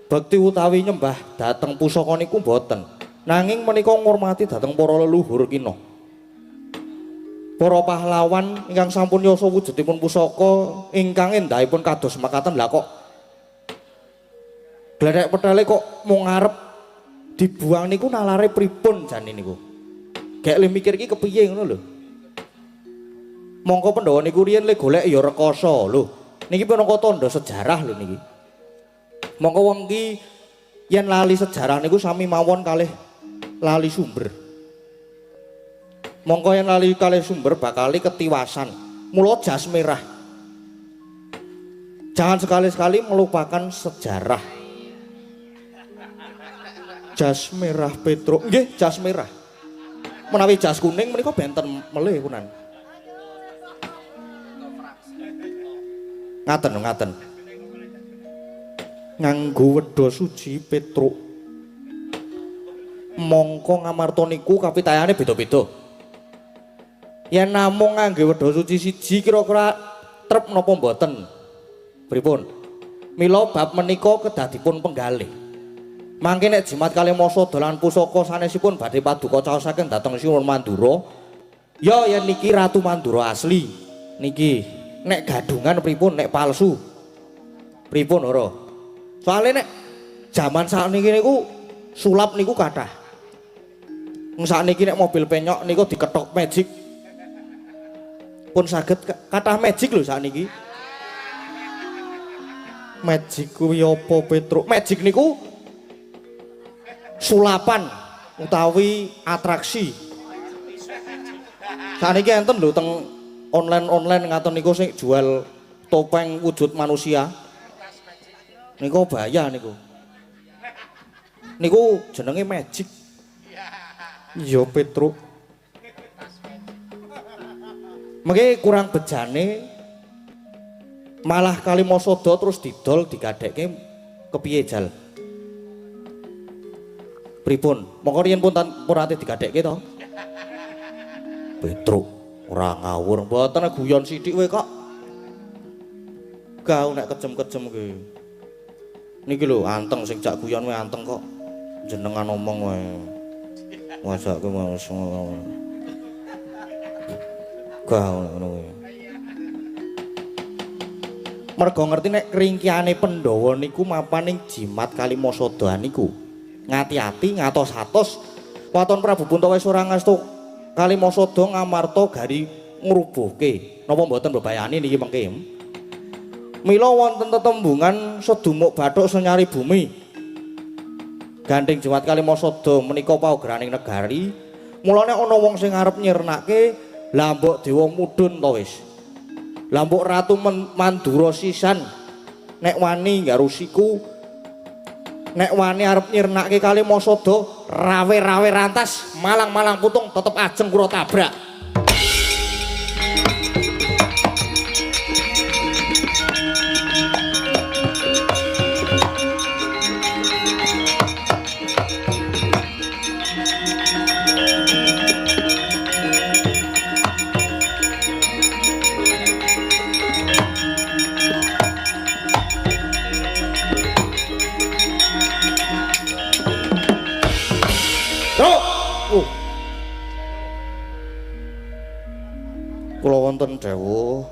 bekti utawi nyembah dhateng pusaka niku mboten. Nanging menika ngurmati dhateng para leluhur kina. Para pahlawan ingkang sampun yasa wujudipun pusaka ingkang endahipun kados makaten lha kok gledhek petele kok mung arep dibuang niku nalare pripun jane niku. Gek le mikir iki kepiye ngono lho. Mongko Pandhawa niku riyen le golek ya rekoso lho. Niki pinangka tandha sejarah lho niki. Mongko wong ki yen lali sejarah niku sami mawon kalih lali sumber. Mongko yen lali kalih sumber bakali ketiwasan. Mula jas merah. Jangan sekali-sekali melupakan sejarah. Jas merah Petruk, nggih jas merah. Menawi jas kuning menika benten melih kunan. Ngaten ngaten. Nganggo wedha suci Petruk. Mongko Ngamarta niku kapitayane beda-beda. Yen namung ngangge wedha suci siji kira-kira trep napa mboten? Pripun? Mila bab menika kedah dipun penggalih. Mangke nek jimat kalimasada lan pusaka sanesipun badhe paduka caosaken dhateng Sinuwun Mandura, ya yen niki Ratu Mandura asli. Niki nek gadungan pripun, nek palsu pripun ora? Soale nek jaman sakniki niku sulap niku kathah. Wong sakniki nek mobil penyok niku dikethok magic. Pun saged kathah magic lho sakniki. Magic kuwi apa Petruk? Magic niku sulapan utawi atraksi. Sakniki enten lho teng online-online ngaten niku sing jual topeng wujud manusia. Niku bahaya niku. Niku jenenge magic. Iya Petruk. Mengke kurang bejane malah kalimasada terus didol digadhekke kepiye jal? Pripun? Mongko riyen pun ora ate digadhekke to? Petruk ora ngawur, mboten guyon sithik kowe kok. Gau nek kejem-kejem ki. Niki lho anteng sing jak guyon kowe anteng kok. Jenengan omong wae. Masake langsung. Gau ngono kuwi. Mergo ngerti nek kringkihane Pandhawa niku mapan ing jimat kalimasada niku. Ngati-ati ngatos-atos waton Prabu Puntawa wis ora ngasto kalimasada Ngamarta gari ngrubuhke. Napa mboten bebayani niki mengke? Mila wonten tetembungan sedumuk bathuk senyari bumi. Gandeng jimat kalimasada menika paugraning negari. Mulane ana wong sing arep nyirnake, lah mbok dewa mudhun to wis. Lah mbok Ratu Mandura sisan nek wani nggarusiku, nek wani arep nyirnake Kalimasada, rawe-rawe rantas, malang-malang putung tetep ajeng kula tabrak. Kula wonten dawuh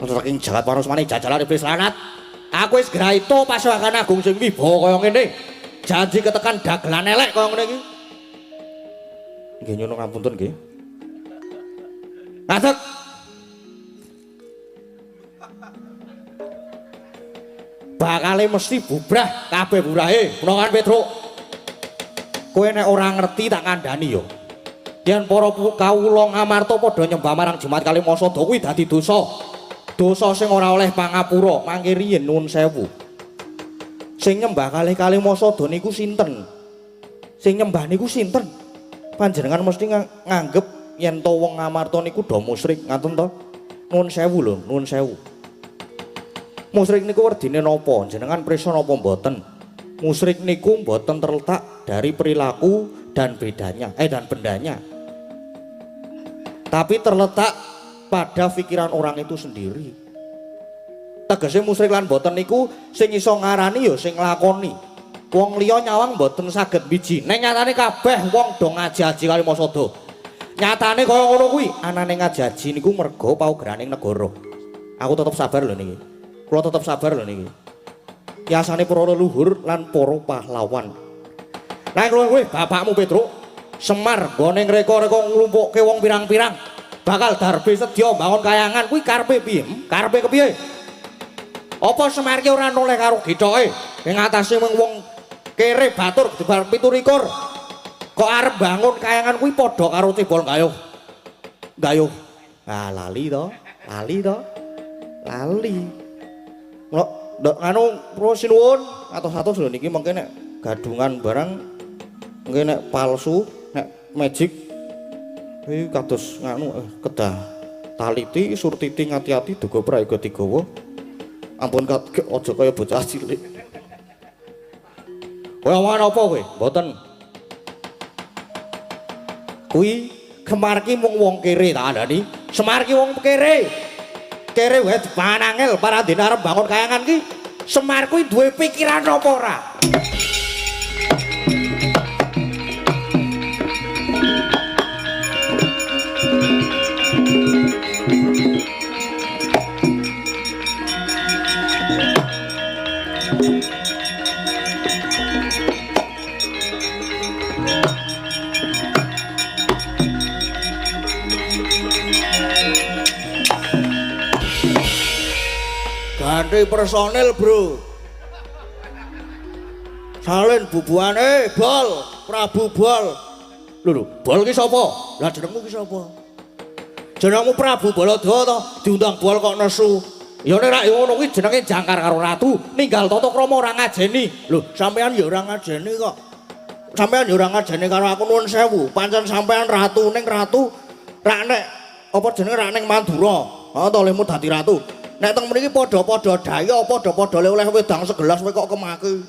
saking jagat Parasmani jajalan iblis lanat. Aku wis graito pasukan agung sing wibawa kaya ngene. Janji ketekan dagelan elek kaya ngene iki. Nggih nyuwun ngapunten nggih. Ngadeg. Bakale mesti bubrah kabeh burahe. Menawan Petruk. Kowe nek ora ngerti tak kandhani yo. Yen para kawula Ngamarta padha nyembah marang Jumat Kalimasada kuwi dadi dosa. Dosa sing ora oleh pangapura, mangke riyin nuwun sewu. Sing nyembah kalih Kalimasada niku sinten? Sing nyembah niku sinten? Panjenengan mesti nganggep yen to wong Ngamarta niku do musyrik, ngaten to? Nuwun sewu lho, nuwun sewu. Musyrik niku werdine napa? Jenengan prisa napa mboten? Musyrik niku mboten terletak dari perilaku dan bedanya, dan bendanya. Tapi terletak pada pikiran orang itu sendiri. Tegese musyrik lan boten niku sing iso ngarani ya sing nglakoni. Wong liya nyawang mboten saged biji. Ning nyatane kabeh wong do ngaji-aji Kalimasada. Nyatane kaya ngono kuwi, anane ngaji-aji niku mergo paugraning negara. Aku tetep sabar lho niki. Kula tetep sabar lho niki. Yasane para leluhur lan para pahlawan. Nah, kowe bapakmu Petruk Semar nggone ngreka-reka nglumpukke wong pirang-pirang bakal darbe sedya mbangun kayangan kuwi karepe piye? Karepe kepiye? Apa Semar ki ora noleh karo gethoke ing atase mung wong kere batur debar 27. Kok arep bangun kayangan kuwi padha karo cebol gayuh. Gayuh. Ah lali to, lali to. Lali. Mlok ndok anu pro sinuwun atos-atos lho niki mengke nek gadungan barang mengke nek palsu nek magic iki kados nganu kedah taliti surtiti ngati-ati duga prayoga digawa. Ampun aja kaya bocah cilik. Kowe omongan apa kowe? Mboten. Kuwi Semar ki mung wong kere tak kandhani. Semar ki wong kere. Kere wae dipangan angel parandene arep bangun kayangan ki. Semar kuwi duwe pikiran apa ora? Ganti personil, bro. Salin bubuhane Bol, Prabu Bol. Lho lho, Bol ki sapa? Lah jenengmu ki sapa? Jenengmu Prabu Baladawa to, diundang Bol kok nesu. Ya nek ra ngono kuwi jenenge jangkar karo ratu, ninggal tata krama ora ngajeni. Lho, sampean ya ora ngajeni kok. Sampean ya ora ngajeni karo aku nuwun sewu. Pancen sampean ratu ning ratu rak nek apa jenenge rak ning Mandura. Ha to lehmu dadi ratu. Nek teng mriki padha-padha daya, padha-padha oleh wedang segelas kowe kok kemaki.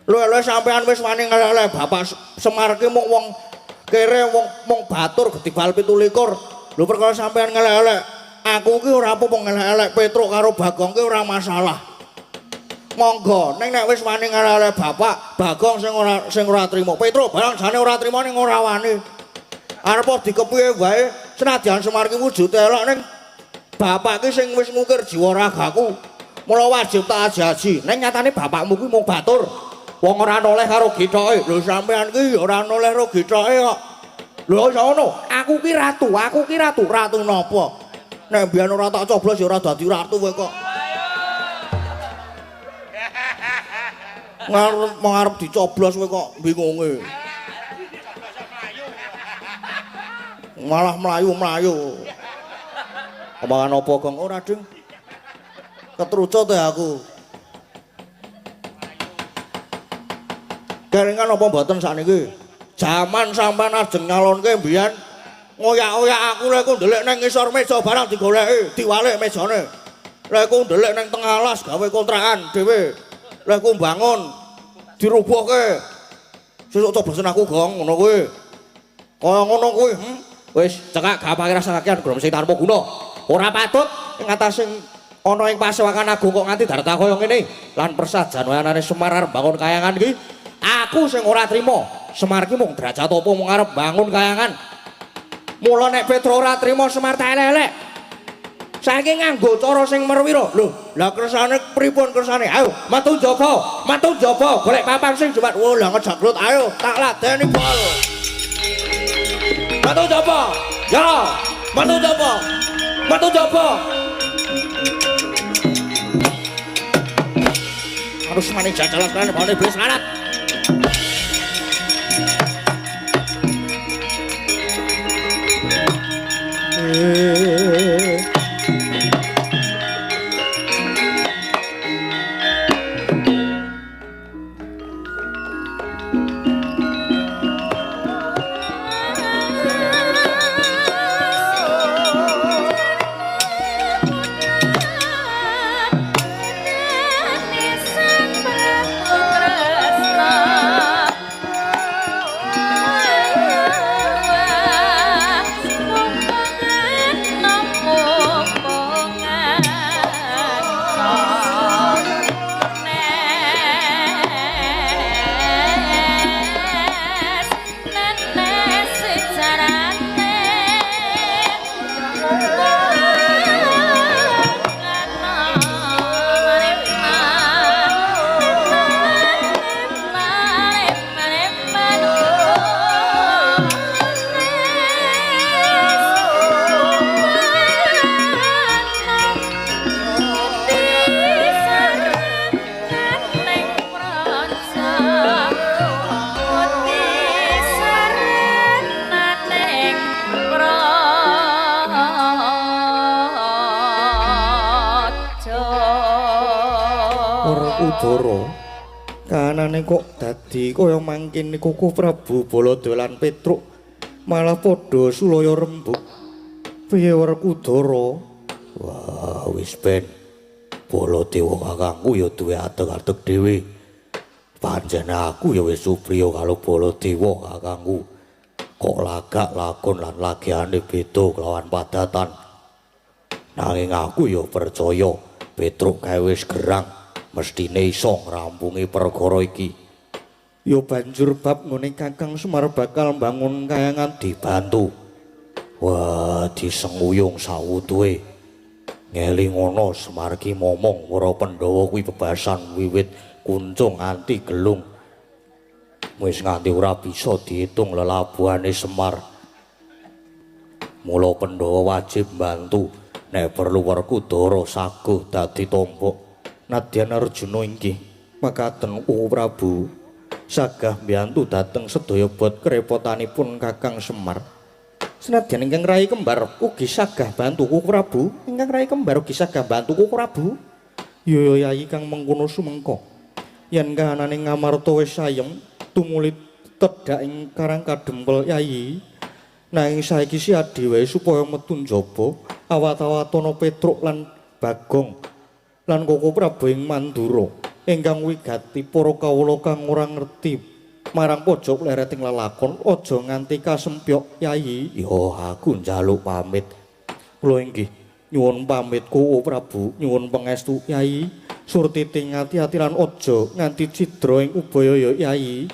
Luwe-luwe sampean wis wani ngelek-elek Bapak Semar ki mung wong kere wong mung batur gedibal 27. Lho perkara sampean ngelek-elek, aku ki ora apa-apa ngelek-elek Petruk karo Bagong ki ora masalah. Monggo, ning nek wis wani ngelek-elek Bapak, Bagong sing ora trimo. Petruk barang jane ora trimo ning ora wani. Arep dikepiye wae, senadyan Semar ki wujude elek ning bapak ki sing wis ngukir jiwa ragaku. Mula wajib tak aji-aji. Ning nyatane bapakmu kuwi mung batur. Wong ora noleh karo gethoke. Lho sampean ki ya ora noleh karo gethoke kok. Lho iso ngono? Aku ki ratu, aku ki ratu. Ratu napa? Nek mbiyen ora tak coblos ya ora dadi ratu kowe kok. Ngarep arep dicoblos kowe kok bingunge. Malah mlayu-mlayu. Omongan apa, Gong? Ora, Ding. Ketrucut ya aku. Kelingan apa mboten sakniki? Jaman sampean ajeng nyalonke mbiyen ngoyak-oyak aku lek ku ndelik nang ngisor meja barang digoleki, diwalik mejane. Lek ku ndelik nang tengah alas gawe kontrakan dhewe. Lek ku mbangun dirubuhke. Sesuk coblosen aku, Gong, ngono kuwi. Kaya ngono kuwi, Wis cekak gak pakai rasa kakean grom sing tanpa guna. Ora patut ing atase ana ing pasewakan agung kok nganti darta kaya ngene. Lan persajan anane Semar arep bangun kayangan iki, aku sing ora trima. Semar ki mung derajat apa mung arep bangun kayangan. Mula nek Petro ora trima Semar tak elek-elek. Saiki nganggo cara sing merwira. Lho, lah kersane pripun kersane? Ayo, metu njaba, metu njaba, golek papan sing jumat. Wah, lah ngejaklut, ayo tak ladeni bol. Metu njaba. Ya, metu njaba. Metu njaba. Harus maning jajalan kan bane iblis larat. Udara kahanane kok dadi kaya mangkene Koko Prabu Baladha lan Petruk malah padha sulaya rembug. Piye Werkudara? Wah, wis ben. Baladewa kakangku ya duwe adeg-adeg dhewe. Pancen aku ya wis supriya karo Baladewa kakangku. Kok lagak lakon lan lagiane beda kelawan padatan. Nanging aku ya percaya Petruk kae wis gerang. Mestine iso ngrampungi perkara iki. Ya banjur bab nggone Kakang Semar bakal mbangun kayangan dibantu. Wah, disenguyung sawutuhe. Ngelingono Semar ki momong para Pandhawa kuwi bebasan wiwit kuncung nganti gelung. Wis nganti ora bisa diitung lelabuhane Semar. Mula Pandhawa wajib mbantu nek perlu Werkudara saguh dadi tombok. Nadyan Arjuna inggih makaten Koko Prabu sagah mbiyantu dhateng sedaya bot kerepotanipun Kakang Semar. Senadyan ingkang rai kembar ugi sagah bantu Koko Prabu, ingkang rai kembar ugi sagah bantu Koko Prabu. Ya yayi kang mengkono sumengko. Yen kahanane Ngamarta wis sayem tumuli tedhak ing Karang Kadempel yayi. Nanging saiki siadi wae supaya metu njaba awat-awatana Petruk lan Bagong lan Koko Prabu ing Mandura ingkang wigati para kawula kang ora ngerti marang pojok lereting lelakon aja nganti kasempyok yayi. Ya aku njaluk pamit. Kula inggih nyuwun pamit Koko Prabu, nyuwun pangestu yayi. Surtiti ngati-ati lan aja nganti cidra ing ubaya ya yayi.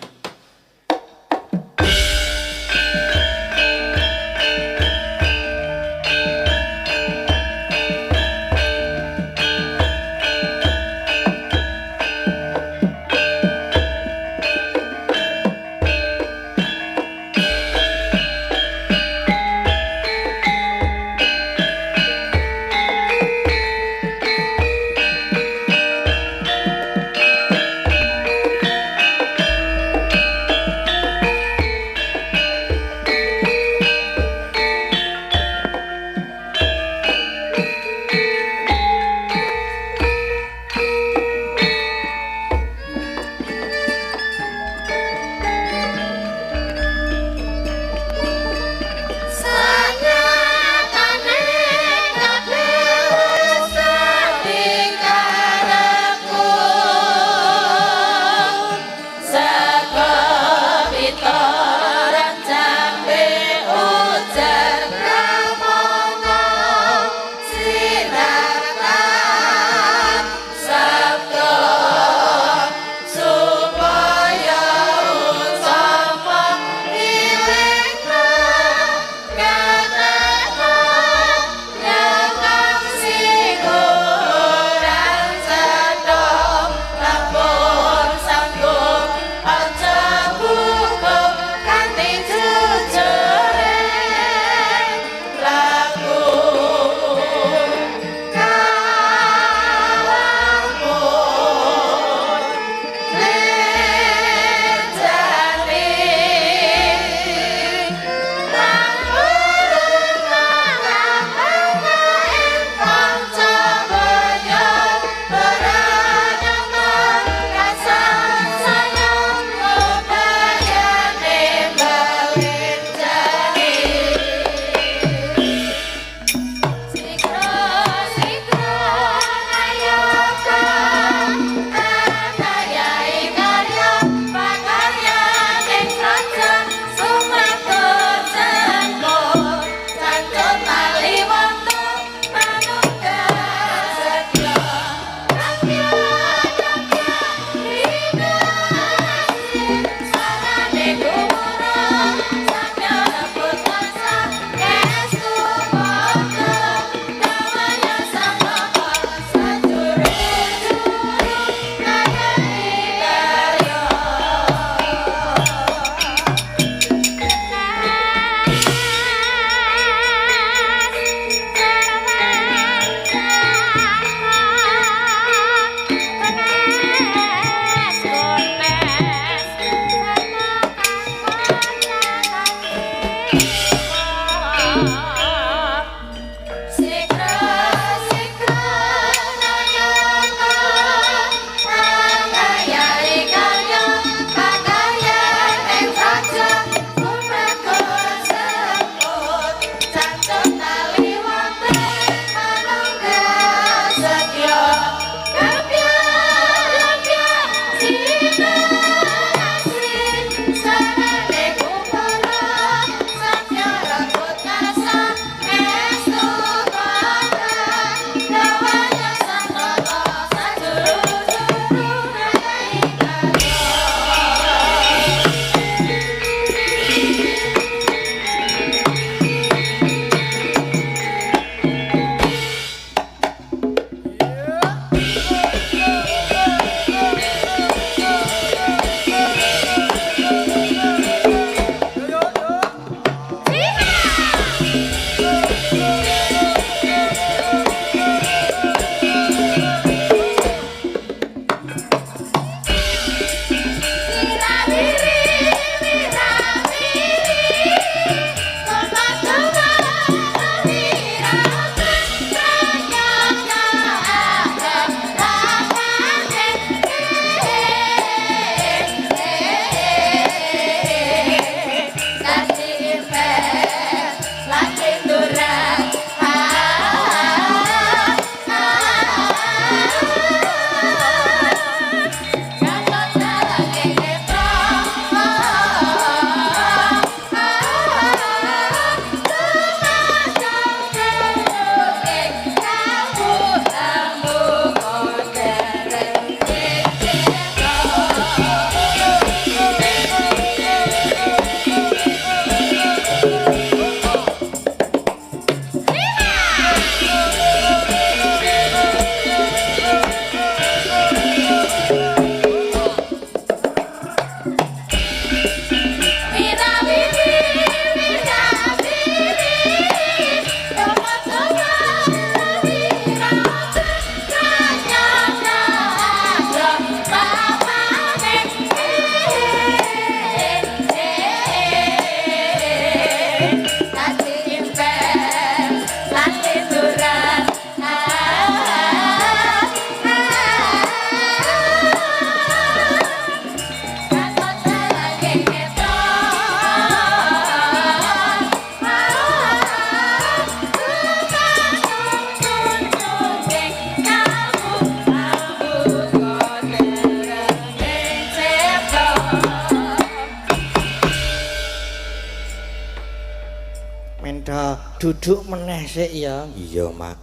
Duduk meneh sik ya. Iya, Mak.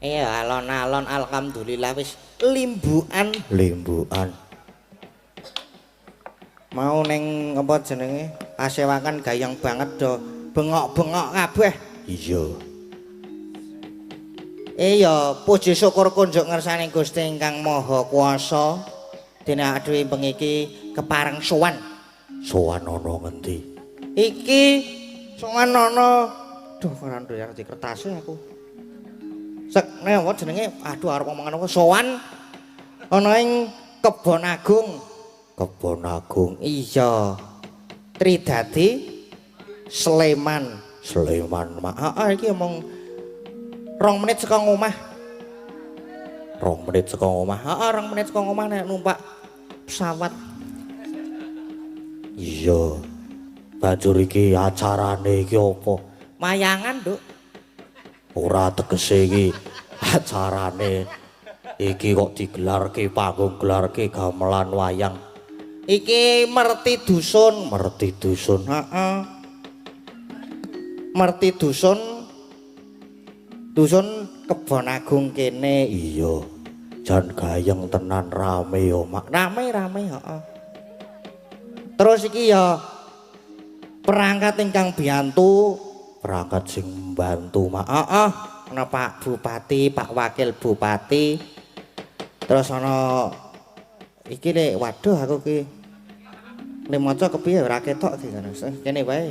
Iya, alon-alon alhamdulillah wis limbukan. Limbukan. Mau ning apa jenenge? Pasewakan gayeng banget do bengok-bengok kabeh. Iya. Iya, puji syukur kunjuk ngersane Gusti ingkang Maha Kuwasa. Dene awake dhewe bengi iki kepareng sowan. Sowan ana ngendi? Iki sowan ana, duh ora nduwe di kertase aku. Sek ne apa jenenge? Aduh arep omongan apa? Sowan ana ing Kebon Agung. Kebon Agung. Iya. Tridadi Sleman. Sleman, Mak. Heeh, iki omong 2 menit saka ngomah. 2 menit saka omah. Heeh, 2 menit saka ngomah nek numpak pesawat. Iya. Banjur iki acarane iki apa? Wayangan, Nduk. Ora tegese iki acarane iki kok digelarke panggung gelarke gamelan wayang. Iki merti dusun. Merti dusun. Heeh. Merti dusun. Dusun Kebon Agung kene. Iya. Jan gayeng tenan rame yo, Mak. Rame-rame, heeh. Terus iki ya perangkat ingkang biyantu, perangkat sing mbantu, Mak. Heeh, ana Pak Bupati, Pak Wakil Bupati. Terus ana iki nek waduh aku ki nek maca kepiye ora ketok iki kene wae.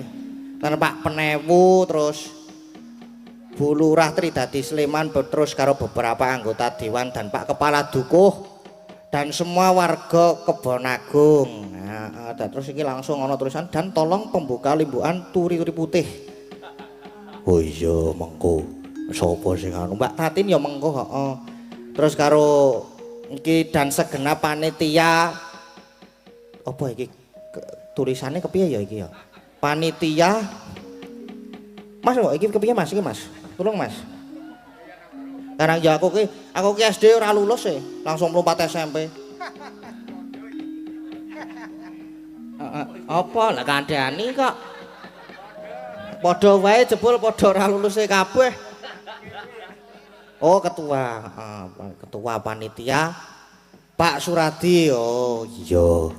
Lan Pak Penewu, terus Bu Lurah Tridadi Sleman, terus karo beberapa anggota dewan dan Pak Kepala Dukuh dan semua warga Kebon Agung. Nah, dan terus iki langsung ana tulisan dan tolong pembuka limbukan turi-turi putih. Oh iya, mengko sapa sing anu? Mbak Tatin ya mengko, heeh. Terus karo iki dan segenap panitia apa iki tulisannya kepiye ya iki ya? Panitia Mas kok iki kepiye Mas iki Mas? Tolong Mas. Karang ya aku ki SD ora lulus e, langsung mlumpat SMP. Heeh, apa lah kandhani kok. Padha wae jebul padha ora luluse kabeh. Oh, ketua, ketua panitia Pak Suradi. Oh iya.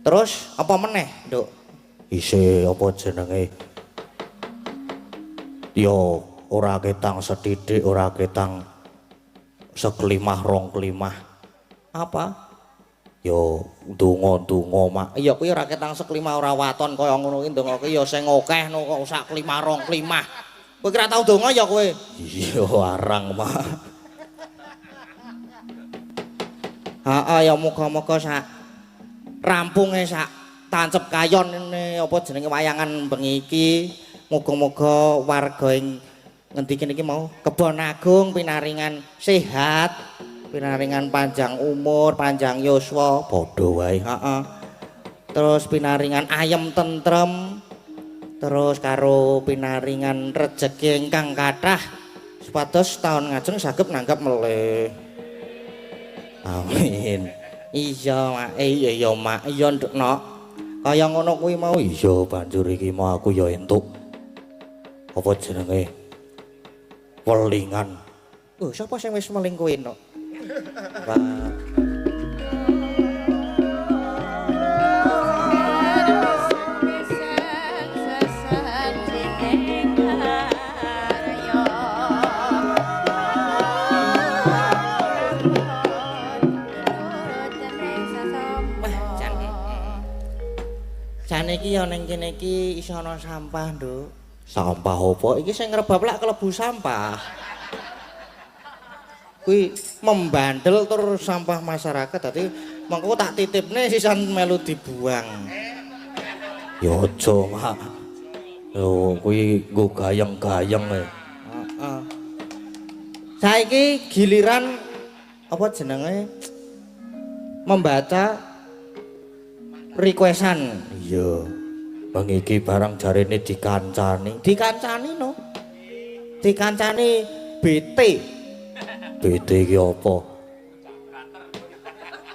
Terus apa meneh, Nduk? Isih apa jenenge? Yo ora ketang sethithik, ora ketang seklimah rong klimah. Apa? Yo ndonga-ndonga, Mak. Iya kuwi ora ketang seklimah ora waton kaya ngono kuwi ndonga kuwi ya sing akeh no kok sak klimah rong klimah. Kowe kira tau ndonga ya kowe? Iya arang, Mak. Heeh ya muga-muga sak rampunge sak tancep kayon ngene apa jenenge wayangan bengi iki. Muga-muga warga ing ngendi kene iki mau Kebon Agung pinaringan sehat, pinaringan panjang umur, panjang yuswa, padha wae. Heeh. Terus pinaringan ayem tentrem, terus karo pinaringan rejeki ingkang kathah supados taun ngajeng saged nanggap melih. Amin. Iya, Mak. Iya ya, Mak. Iya, Nduk, Nok. Kaya ngono kuwi mau. Iya, banjur iki mau aku ya entuk apa jenenge welingan. Oh, sapa sing wis meling kowe, Nok? Wah, jan. Jane iki ya ning kene iki iso ana sampah, Nduk. Sampah apa? Iki sing ngrebab lak kelebu sampah. Kuwi membandel terus sampah masyarakat, dadi mengko tak titipne sisan melu dibuang. Ya aja, Mak. Yo kuwi nggo gayeng-gayeng e. Heeh. Saiki giliran apa jenenge membaca requestan. Iya. Bang iki barang jarene dikancani. Dikancani no. Dikancani BT. BT iki apa?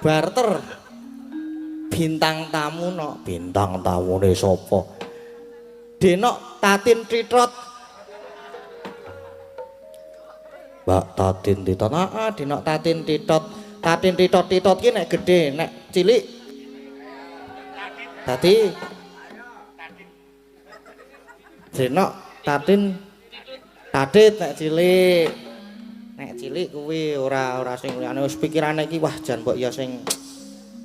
Barter. Bintang tamu no. Bintang tamune sapa? Denok Tatin Tritrot. Mbak Tatin Titot. Heeh, Denok Tatin Titot. Tatin Titot Titot ki nek gedhe, nek cilik dadi Denok Tatin Tatit nek cilik. Nek cilik kuwi ora ora sing liyane wis pikirane iki wah jan mbok ya sing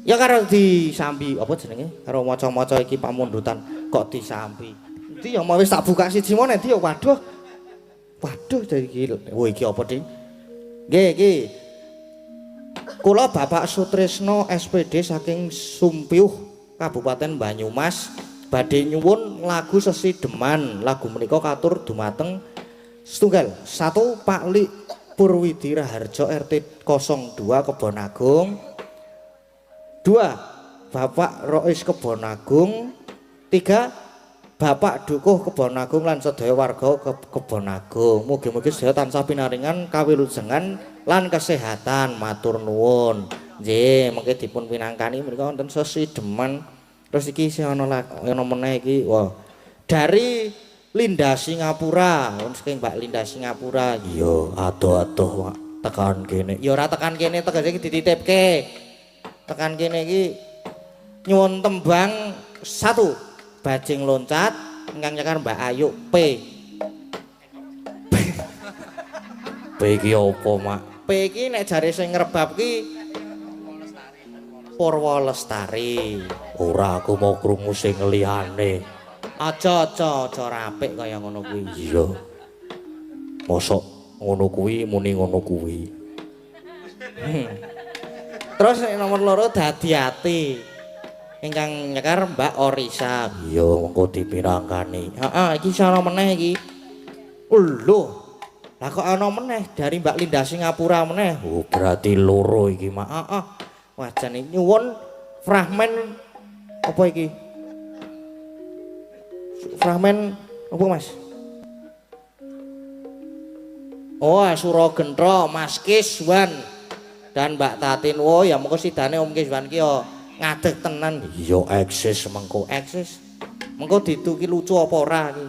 ya karo disambi apa jenenge karo maca-maca iki pamundutan kok disambi. Endi ya mau wis tak buka siji mau endi ya waduh. Waduh iki. Oh iki apa, Ding? Nggih iki. Kula Bapak Sutrisno SPD saking Sumpiuh Kabupaten Banyumas badhe nyuwun lagu Sesideman. Lagu menika katur dumateng setunggal 1 Pak Lik Purwidi Raharjo RT 02 Kebon Agung, 2 Bapak Rois Kebon Agung, 3 Bapak Dukuh Kebon Agung lan sedaya warga Kebon Agung. Mugi-mugi sedaya tansah pinaringan kawilujengan lan kesehatan. Matur nuwun. Nggih, mengke dipun pinangkani menika wonten Sesideman. Terus iki sing ana ana meneh iki. Wah. Dari Linda Singapura, wonten saking Mbak Linda Singapura. Iya, adoh-adoh Pak, tekan kene. Ya ora tekan kene, tegese iki dititipke. Tekan kene iki nyuwun tembang 1 Bajing Loncat ingkang nyekar Mbak Ayu P. P iki apa, Mak? P iki nek jare sing ngrebab ki Purwa Lestari. Ora, aku mau krungu sing liyane. Aja aja aja rapik kaya ngono kuwi. Iya. Mosok ngono kuwi muni ngono kuwi. Terus nek nomor 2 Dadi Ati ingkang nyekar Mbak Orisa. Iya, mengko dipinangkani. Heeh, iki ana meneh iki. Lho. Lah kok ana meneh dari Mbak Linda Singapura meneh. Oh, berarti loro iki, Mak. Heeh. Wah, jane nyuwun fragmen apa iki? Fragmen apa, Mas? Oh, Sura Gentra, Mas Kiswan dan Mbak Tatin. Oh, ya mengko sidane Om Kiswan ki yo ngadeg tenan. Iya, eksis mengko. Eksis. Mengko ditu ki lucu apa ora iki.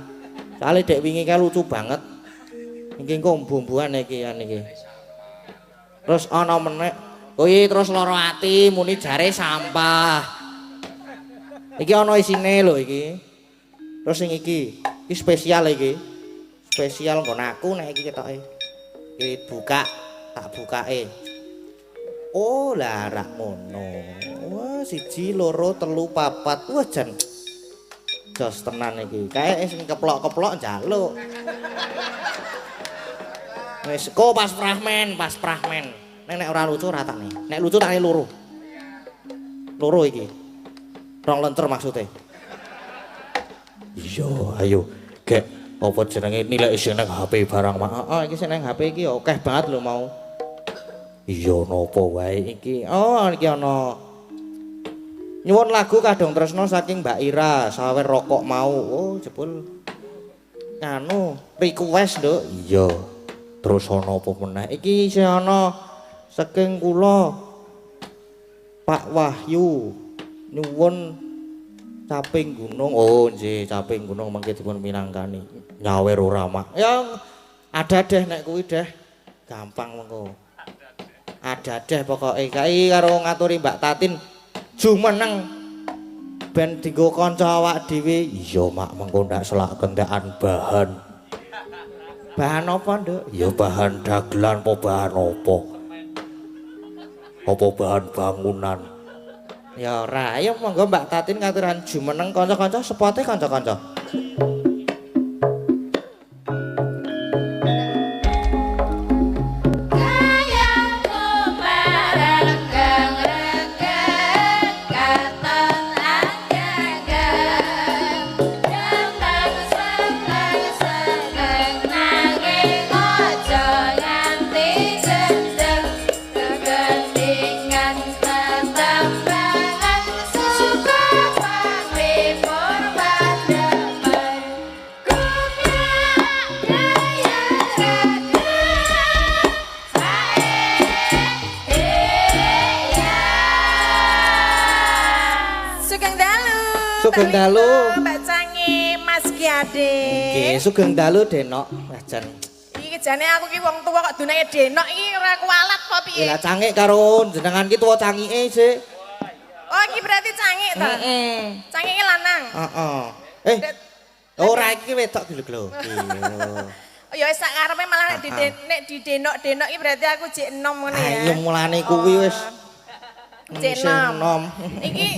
Soale dek wingi kae lucu banget. Iki engko mbumbuan iki an iki. Terus ana meneh kuwi terus lara ati muni jare sampah. Iki ana isine lho iki. Terus sing iki, iki spesial iki. Spesial nggon aku nek iki ketoke. Iki buka, tak bukake. Oh, lah rak ngono. Wah, 1 2 3 4. Wah, jan jos tenan iki. Kae sing keplok-keplok njaluk. Wis, kok pas fragmen, pas fragmen. Nek ora lucu ora takne. Nek lucu takne loro. Loro iki. Rong lencer maksudnya. Iya, ayo. Gek apa jenenge nilai sing nang HP barang, Mak. Heeh, iki sing nang HP iki akeh banget lho mau. Iya, napa wae iki. Oh, iki ana. Nyuwun lagu Kadung Tresno saking Mbak Ira, sawer rokok mau. Oh, jebul nganu request, Nduk. Iya. Terus ana apa meneh? Iki isih ana saking kula Pak Wahyu nyuwun Caping Gunung. Oh, nggih, Caping Gunung mengke dipun minangkani. Nyawer ora, Mak? Ya ada deh nek kuwi deh. Gampang mengko. Ada deh pokoke. Kae karo ngaturi Mbak Tatin jumeneng ben dienggo kanca awak dhewe. Iya, Mak, mengko ndak selak kentekan bahan. Bahan apa, Nduk? Ya bahan dagelan apa bahan apa? Apa bahan bangunan? Ya ora, ayo monggo Mbak Tatin katuran jumeneng kanca-kanca sepote kanca-kanca. Sugeng dalu Mbak Cange, Mas Ki Ade. Nggih, sugeng dalu Denok. Wah jan. Iki Iki jane aku ki wong tuwa kok dunake denok iki ora kualat apa piye? Lah cangik karo jenengan ki tuwa cangike sik. Oh, iki berarti cangik ta? Heeh. Cangike lanang. Heeh. Eh. Ora iki wedok ki lho. Iya. Oh ya wis sak karepe malah nek nek didenok-denok iki berarti aku jek enom ngene ya. Ayo mulane kuwi wis. Jek enom. Iki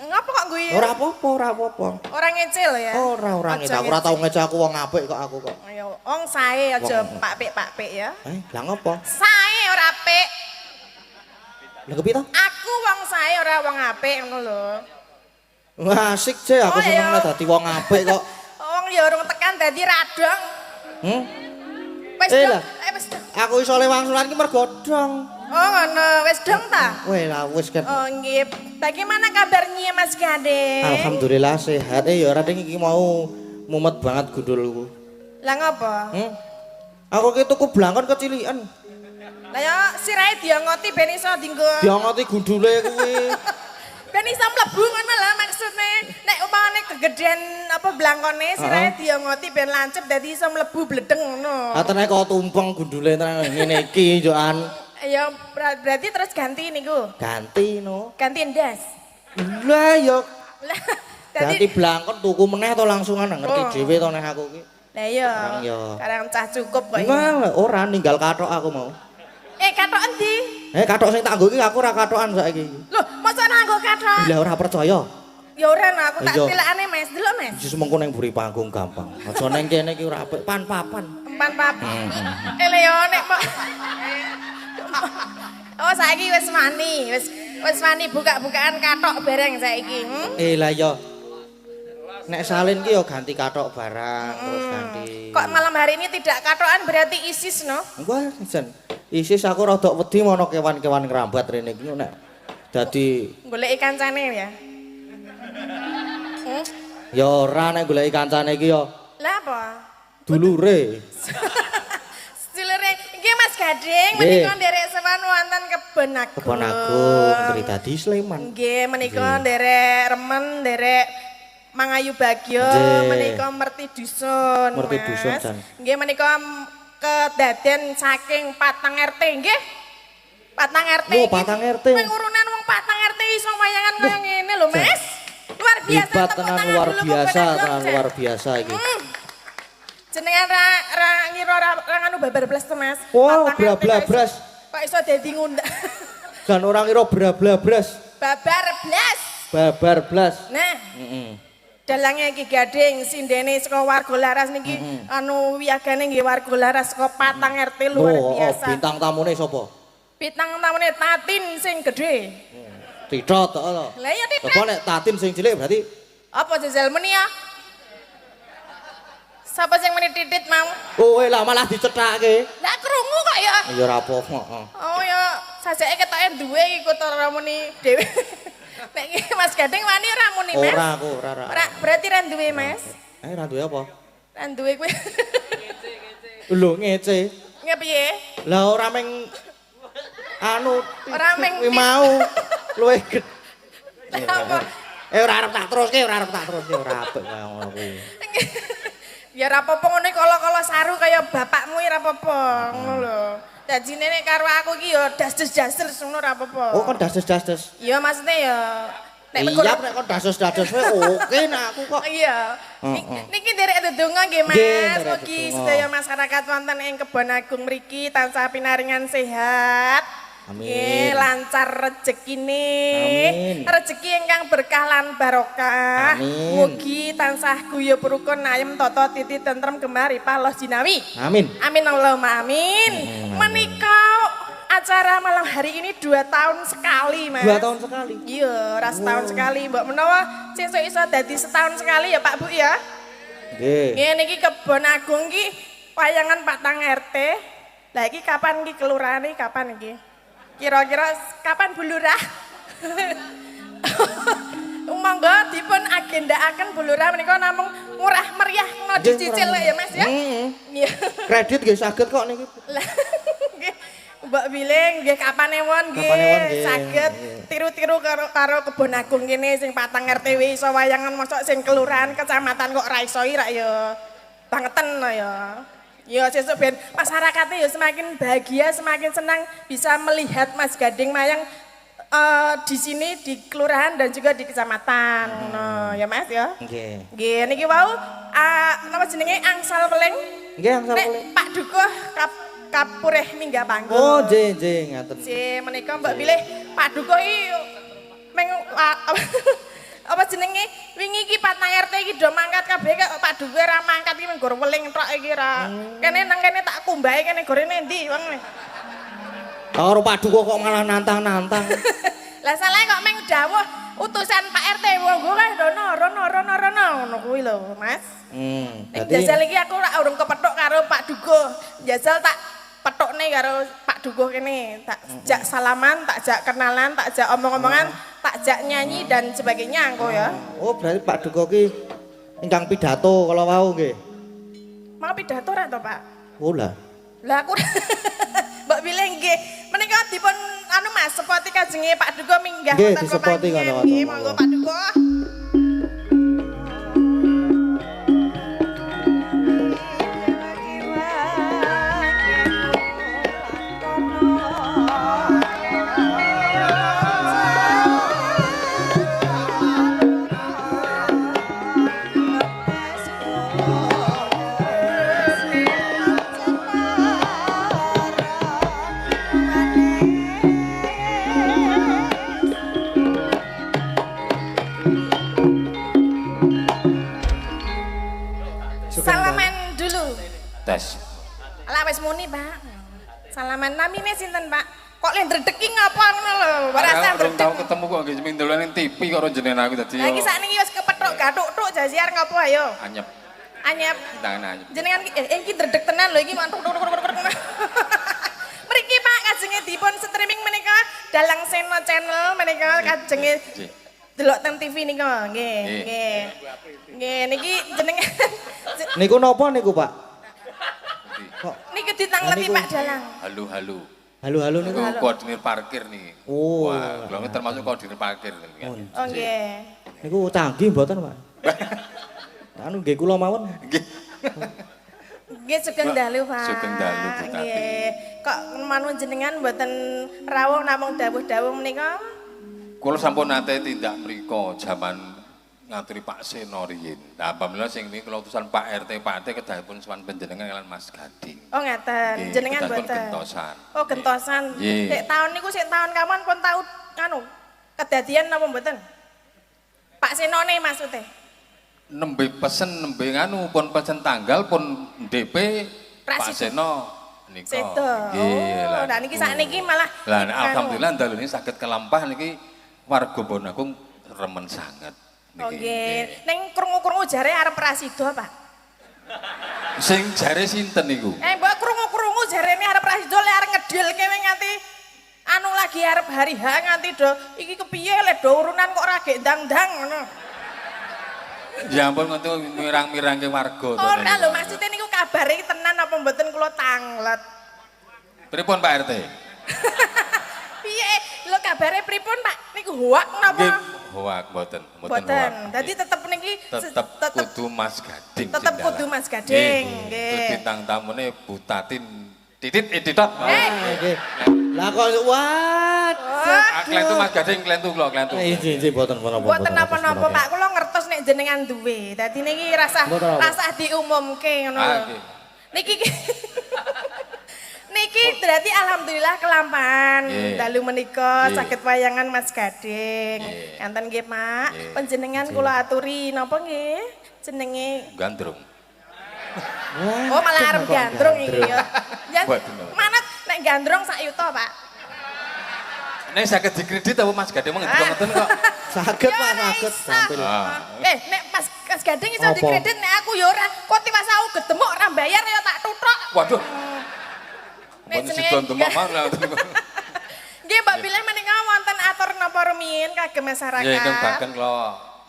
ngopo kok guyu? Ora apa-apa, ora apa-apa. Ora ngecil ya? Ora, ora ngecil. Aku ora tau ngecil, aku wong apik kok aku kok. Ayo, wong sae aja pak-pik-pak-pik ya. Eh, lah ngopo? Sae ora apik. Lah kepiye to? Aku wong sae ora wong apik ngono lho. Wah, asik je aku seneng nek dadi wong apik kok. Wong ya urung tekan dadi radong. Hmm? Wis dong. Wis dong. Aku iso lewangsulan ki mergo dong. Oh ngono, wis dong ta? Weh lah wis kan. Oh nggih. Bagaimana kabarnya Mas Gading? Alhamdulillah sehat. Ya ora ding iki mau mumet banget gundulku. Lah ngopo? Hmm? Aku ki tuku blangkon kecilian. Lah ya sirahe diangoti ben iso dienggo. Diangoti gundule kuwi. Ben iso mlebu ngono lah maksudnya. Nek upamane kegedean apa blangkone sirahe diangoti ben lancep dadi iso mlebu bledeng ngono. Ah tenan kok tumpeng gundule tenan ngene iki njokan. Ya berarti terus ganti niku. Ganti no. Ganti ndas. Lah ya. Lah ganti blangkon tuku meneh to langsungan ngerti dhewe to nek aku ki. Lah iya. Karang cah cukup kok iki. Lah ora ninggal kathok aku mau. Eh kathok endi? Eh kathok sing tak nggo iki aku ora kathokan saiki. Loh, mosok ora nggo kathok? Lah ora percaya. Ya ora no, aku tak tilakane Mas, delok Mas. Wis mengko ning mburi panggung gampang. Aja ning kene iki ora apik, pan-papan. Pan-papan. Eh lho ya nek kok. Oh saiki wis wani, wis wani buka-bukaan kathok bareng saiki. Eh lah ya. Nek salin ki ya ganti kathok barang terus ganti. Kok malam hari ini tidak kathokan berarti ISIS no? Wah, jan. ISIS aku rada wedi mono kewan-kewan ngrambat rene iki nek dadi goleki kancane ya. Hmm? Ya ora nek goleki kancane iki ya. Lah apa? Dulure. Dulure iki Mas Gading menika nderek sowan wonten Kebon Agung. Kebon Agung Tridadi Sleman. Nggih menika nderek remen nderek Mangayu Bagyo menika merti dusun. Merti dusun jan. Nggih menika kedaden saking patang RT nggih. Patang RT. Oh, patang RT. Wong urunan wong patang RT iso wayangan kaya ngene lho, Mas. Luar biasa, tenan luar biasa, tenan luar biasa iki. Jenengan ra ngira ra nganu babar blas to, Mas. Oh, bla-bla-blas. Kok iso dadi ngundang. Jan ora ngira bla-bla-blas. Babar blas. Babar blas. Nah. Heeh. Dalange Ki Gading sindene saka warga Laras niki anu wiyagane nggih warga Laras saka patang RT luar biasa. Oh, bintang tamune sapa? Bintang tamune Tatin sing gedhe. Titot to. Lah iya titot. Apa nek Tatin sing cilik berarti apa jajal meni ya? Sapa sing meni titit mau? Oh, lah malah dicethake. Lah krungu kok ya. Ya ora apa-apa, heeh. Oh ya sajake ketoke duwe iki kok ora muni dhewe. Nek Mas Gading wani ora muni Mas? Ora aku, ora. Ora, berarti ra duwe Mas. Eh ra duwe apa? Ra duwe kuwi. Lho ngece. Nge piye? Lah ora meng anu ora meng kuwi mau luwih gedhe. Eh ora arep tak teruske, ora arep tak teruske, ora apik kaya ngono kuwi. Ya ora apa-apa ngene kala-kala saru kaya bapakmu ya ora apa-apa ngono lho. Dadi nek karo aku iki ya das-das-das ngono ora apa-apa. Oh kon das-das-das. Iya maksudnya ya nek iya nek kon das-das-das wae oke nek aku kok. Iya. Niki nderek dedonga nggih Mas. Mugi sedaya masyarakat wonten ing Kebon Agung mriki tansah pinaringan sehat. Amin. Nggih, lancar rezekine. Amin. Rezeki ingkang berkah lan barokah. Amin. Mugi tansah guyub rukun ayem tata titi tentrem gemah ripah loh jinawi. Amin. Amin Allahumma amin. Menika acara malam hari ini 2 tahun sekali, Mas. 2 tahun sekali. Iya, ora setahun sekali. Mbok menawa sesuk iso dadi setahun sekali ya Pak Bu ya. Nggih. Nggih niki Kebon Agung iki wayangan patang RT. Lah iki kapan iki kelurahane kapan iki? Kira-kira kapan Bu Lurah? Monggo dipun agendakaken Bu Lurah menika namung murah meriah ngono dicicil ya Mas ya. Iya. Kredit nggih saged kok niki. Lah nggih. Mbok Bileng nggih kapan ewon nggih saged tiru-tiru karo Kebon Agung kene sing patang RT iso wayangan mosok sing kelurahan kecamatan kok ra iso rak ya bangeten ya. Ya sesuk ben masyarakatnya ya semakin bahagia, semakin senang bisa melihat Mas Gading Mayang di sini di kelurahan dan juga di kecamatan. Ngono ya Mas ya. Nggih. Nggih niki wau napa jenenge angsal weling? Nggih angsal Nek weling. Pak Dukuh kapureh minggah panggung. Oh, nggih nggih ngaten. Nggih menika mbok bilih Pak Dukuh iki meng apa jenenge wingi iki patang RT iki do mangkat kabeh kok Pak Dukuh ora mangkat iki mung weling tok iki ora. Kene nang kene tak kumbahe kene gorene endi wong. Karo Pak Dukuh kok malah nantang-nantang. Lah salah kok meng dawuh utusan Pak RT monggo kae rono rono rono rono ngono kuwi lho Mas. Ning Dadi jajal iki aku ora urung kepethuk karo Pak Dukuh. Jajal tak pethukne karo Pak Dukuh kene, tak jak salaman, tak jak kenalan, tak jak omong-omongan, tak jak nyanyi dan sebagainya engko ya. Oh, berarti Pak Dukuh ki ingkang pidato kala wau nggih. Mau pidato ora to, Pak? Oh lah. Lah aku mbok bilih nggih. Menika dipun anu Mas, sepoti kajenge Pak Dukuh minggah Nggih, wonten disepoti pepanggihan. ngono-ngono. Nggih, monggo Pak Dukuh. Salaman dulu. Tes. Lah wis muni, Pak. Salaman namine sinten, Pak? Kok le ndredeg ki ngapa ngono lho? Ora usah Urung tau ndredeg. ketemu kok nggih ming dolan ning TV karo jenengan aku dadi Lah iki sakniki wis kepethuk gathuk-thuk jasiar ngopo ayo? Anyep. Anyep. Tangan anyep. Jenengan iki ndredeg tenan lho iki mantuk tuk tuk tuk tuk. Mriki Pak kajenge dipun streaming menika Dalang Seno Channel menika kajenge Nggih. delok teng TV nika nggih Nggih. nggih. Nggih niki jenengan Niku napa niku, Pak? Kok niku ditangleti Niku. Pak Dalang. Halo-halo. halo-halo niku? Niku koordinir parkir niki. Oh. Wah, kula termasuk koordinir parkir niki. Oh, Oh nggih. Niku canggih mboten, Pak? Anu nggih kula mawon. Nggih. Nggih sugeng dalu Pak. Sugeng dalu, Bu Tati. Nggih. Kok manun jenengan mboten rawuh namung dawuh-dawuh menika? Kula sampun nate tindak mriku jaman ngaturi Pak Seno riyin. Lah apabila sing niki kula utusan Pak RT, Pak RT kedahipun sowan panjenengan kalian Mas Gading. Oh ngaten, Nggih, jenengan kedahipun mboten. Gentosan. Oh gentosan. Nggih. Sik taun niku sik taun kapan pun tau anu kedadian napa mboten? Pak Senone maksudnya. Nembe pesen nembe nganu pun pesen tanggal pun DP Pak Seno nika. Sedo. Nggih, Oh, nah niki sakniki malah lah anu. alhamdulillah dalu niki saged kelampah niki warga Bonagung remen sanget. Oh nggih. Ning krungu-krungu jare arep prasida, Pak. Sing jare sinten niku? Mbok krungu-krungu jarene arep prasida le arep ngedilke nganti anu lagi arep hari H nganti do iki kepiye le do urunan kok ora gek ndang-ndang ngono. Ya ampun ngoten mirang-mirangke warga to. Ora lho maksudnya niku kabare iki tenan apa mboten kula tanglet. Pripun Pak RT? Piye? Lho kabare pripun Pak? Niku hoak napa? Nggih, hoak mboten, mboten Mboten. hoak. Dadi tetep niki tetep kudu Mas Gading. Tetep kudu Mas Gading, nggih. Terus bintang tamune Bu Tatin titit titot. Nggih. Lah kok wah. Klentu Mas Gading klentu kula klentu. Nggih, nggih mboten napa. Mboten napa-napa Pak, kula ngertos nek jenengan duwe. Dadi niki rasah rasah diumumke ngono lho. Niki niki berarti alhamdulillah kelampahan dalu menika saged wayangan Mas Gading. Kanten nggih Pak, panjenengan kula aturi napa nggih? Jenenge Gandrung. Oh malah arep gandrung iki ya. Manut nek gandrung sak yuta Pak. Nek saged dikredit apa Mas Gading mong ngoten kok. Saged Pak, saged gampil. Nek Mas Gading iso dikredit nek aku ya ora. Kok tiwas aku gedemuk ora bayar ya tak tuthuk. Waduh. Nek jenenge demok mawon. Nggih Mbak Bilih menika wonten atur napa rumiyin kagem masyarakat. Nggih ingkang baken kula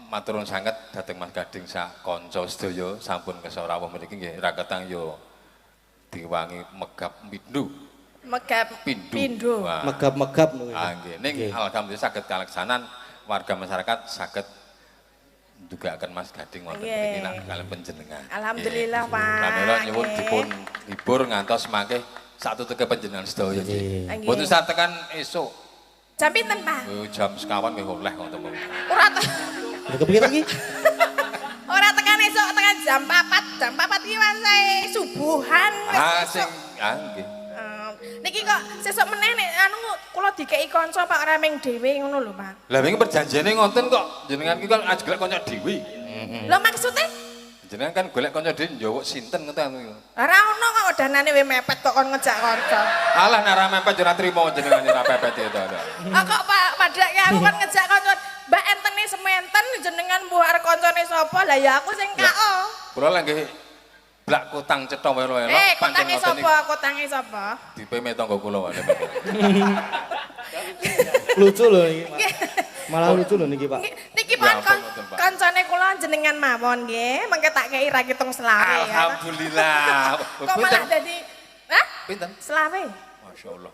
matur nuwun sanget dhateng Mas Gading sak kanca sedaya sampun kersa rawuh mriki nggih raketang yo diwangi megap pindho. Megap pindho. Megap-megap niku. Ah nggih ning alhamdulillah saged kaleksanan warga masyarakat saged ndugakaken Mas Gading wonten Nggih. mriki nak kaliyan panjenengan. Alhamdulillah, Pak. Pramila nyuwun Nggih. dipun hibur ngantos mangke satutege panjenengan sedaya nggih. Nggih. Mboten sah tekan esuk. Jam pinten, Pak? Jam sekawan nggih oleh ngoten mawon. Ora Lha kepiye to iki? Ora tekan esuk, tekan jam 4. Jam 4 iki wasahe subuhan wis Ah esuk. sing ah nggih. Niki kok sesuk meneh nek anu kula dikeki kanca Pak, ora ming dhewe ngono lho, Pak. Lah wingi perjanjiane ngoten kok, jenengan ki kan ajeng golek kanca dhewe. Lho maksudnya? Jenengan kan golek kanca dhewe njawuk sinten ngoten anu. Ora ono kok, danane we mepet kok kon ngejak kanca. Alah nek ora mepet yo ora trimo jenengan ora pepet itu. Ah kok Pak padake aku kon ngejak kanca, Mbak entene sementen jenengan mbuh arep kancane sapa? Lah ya aku sing KO. Kula lah nggih blak kutang cetha welo-welo. Eh, kotange sapa? Kotange sapa? Dipeme tangga kula wae. Lucu lho niki, Pak. Malah lucu lho niki, Pak. Niki Ya Pak ampun, ngoten, Pak. kancane kula jenengan mawon nggih, mengke tak kei ra kitung selawe ya. Alhamdulillah. Kok malah dadi Hah? Pinten? Selawe. Masyaallah.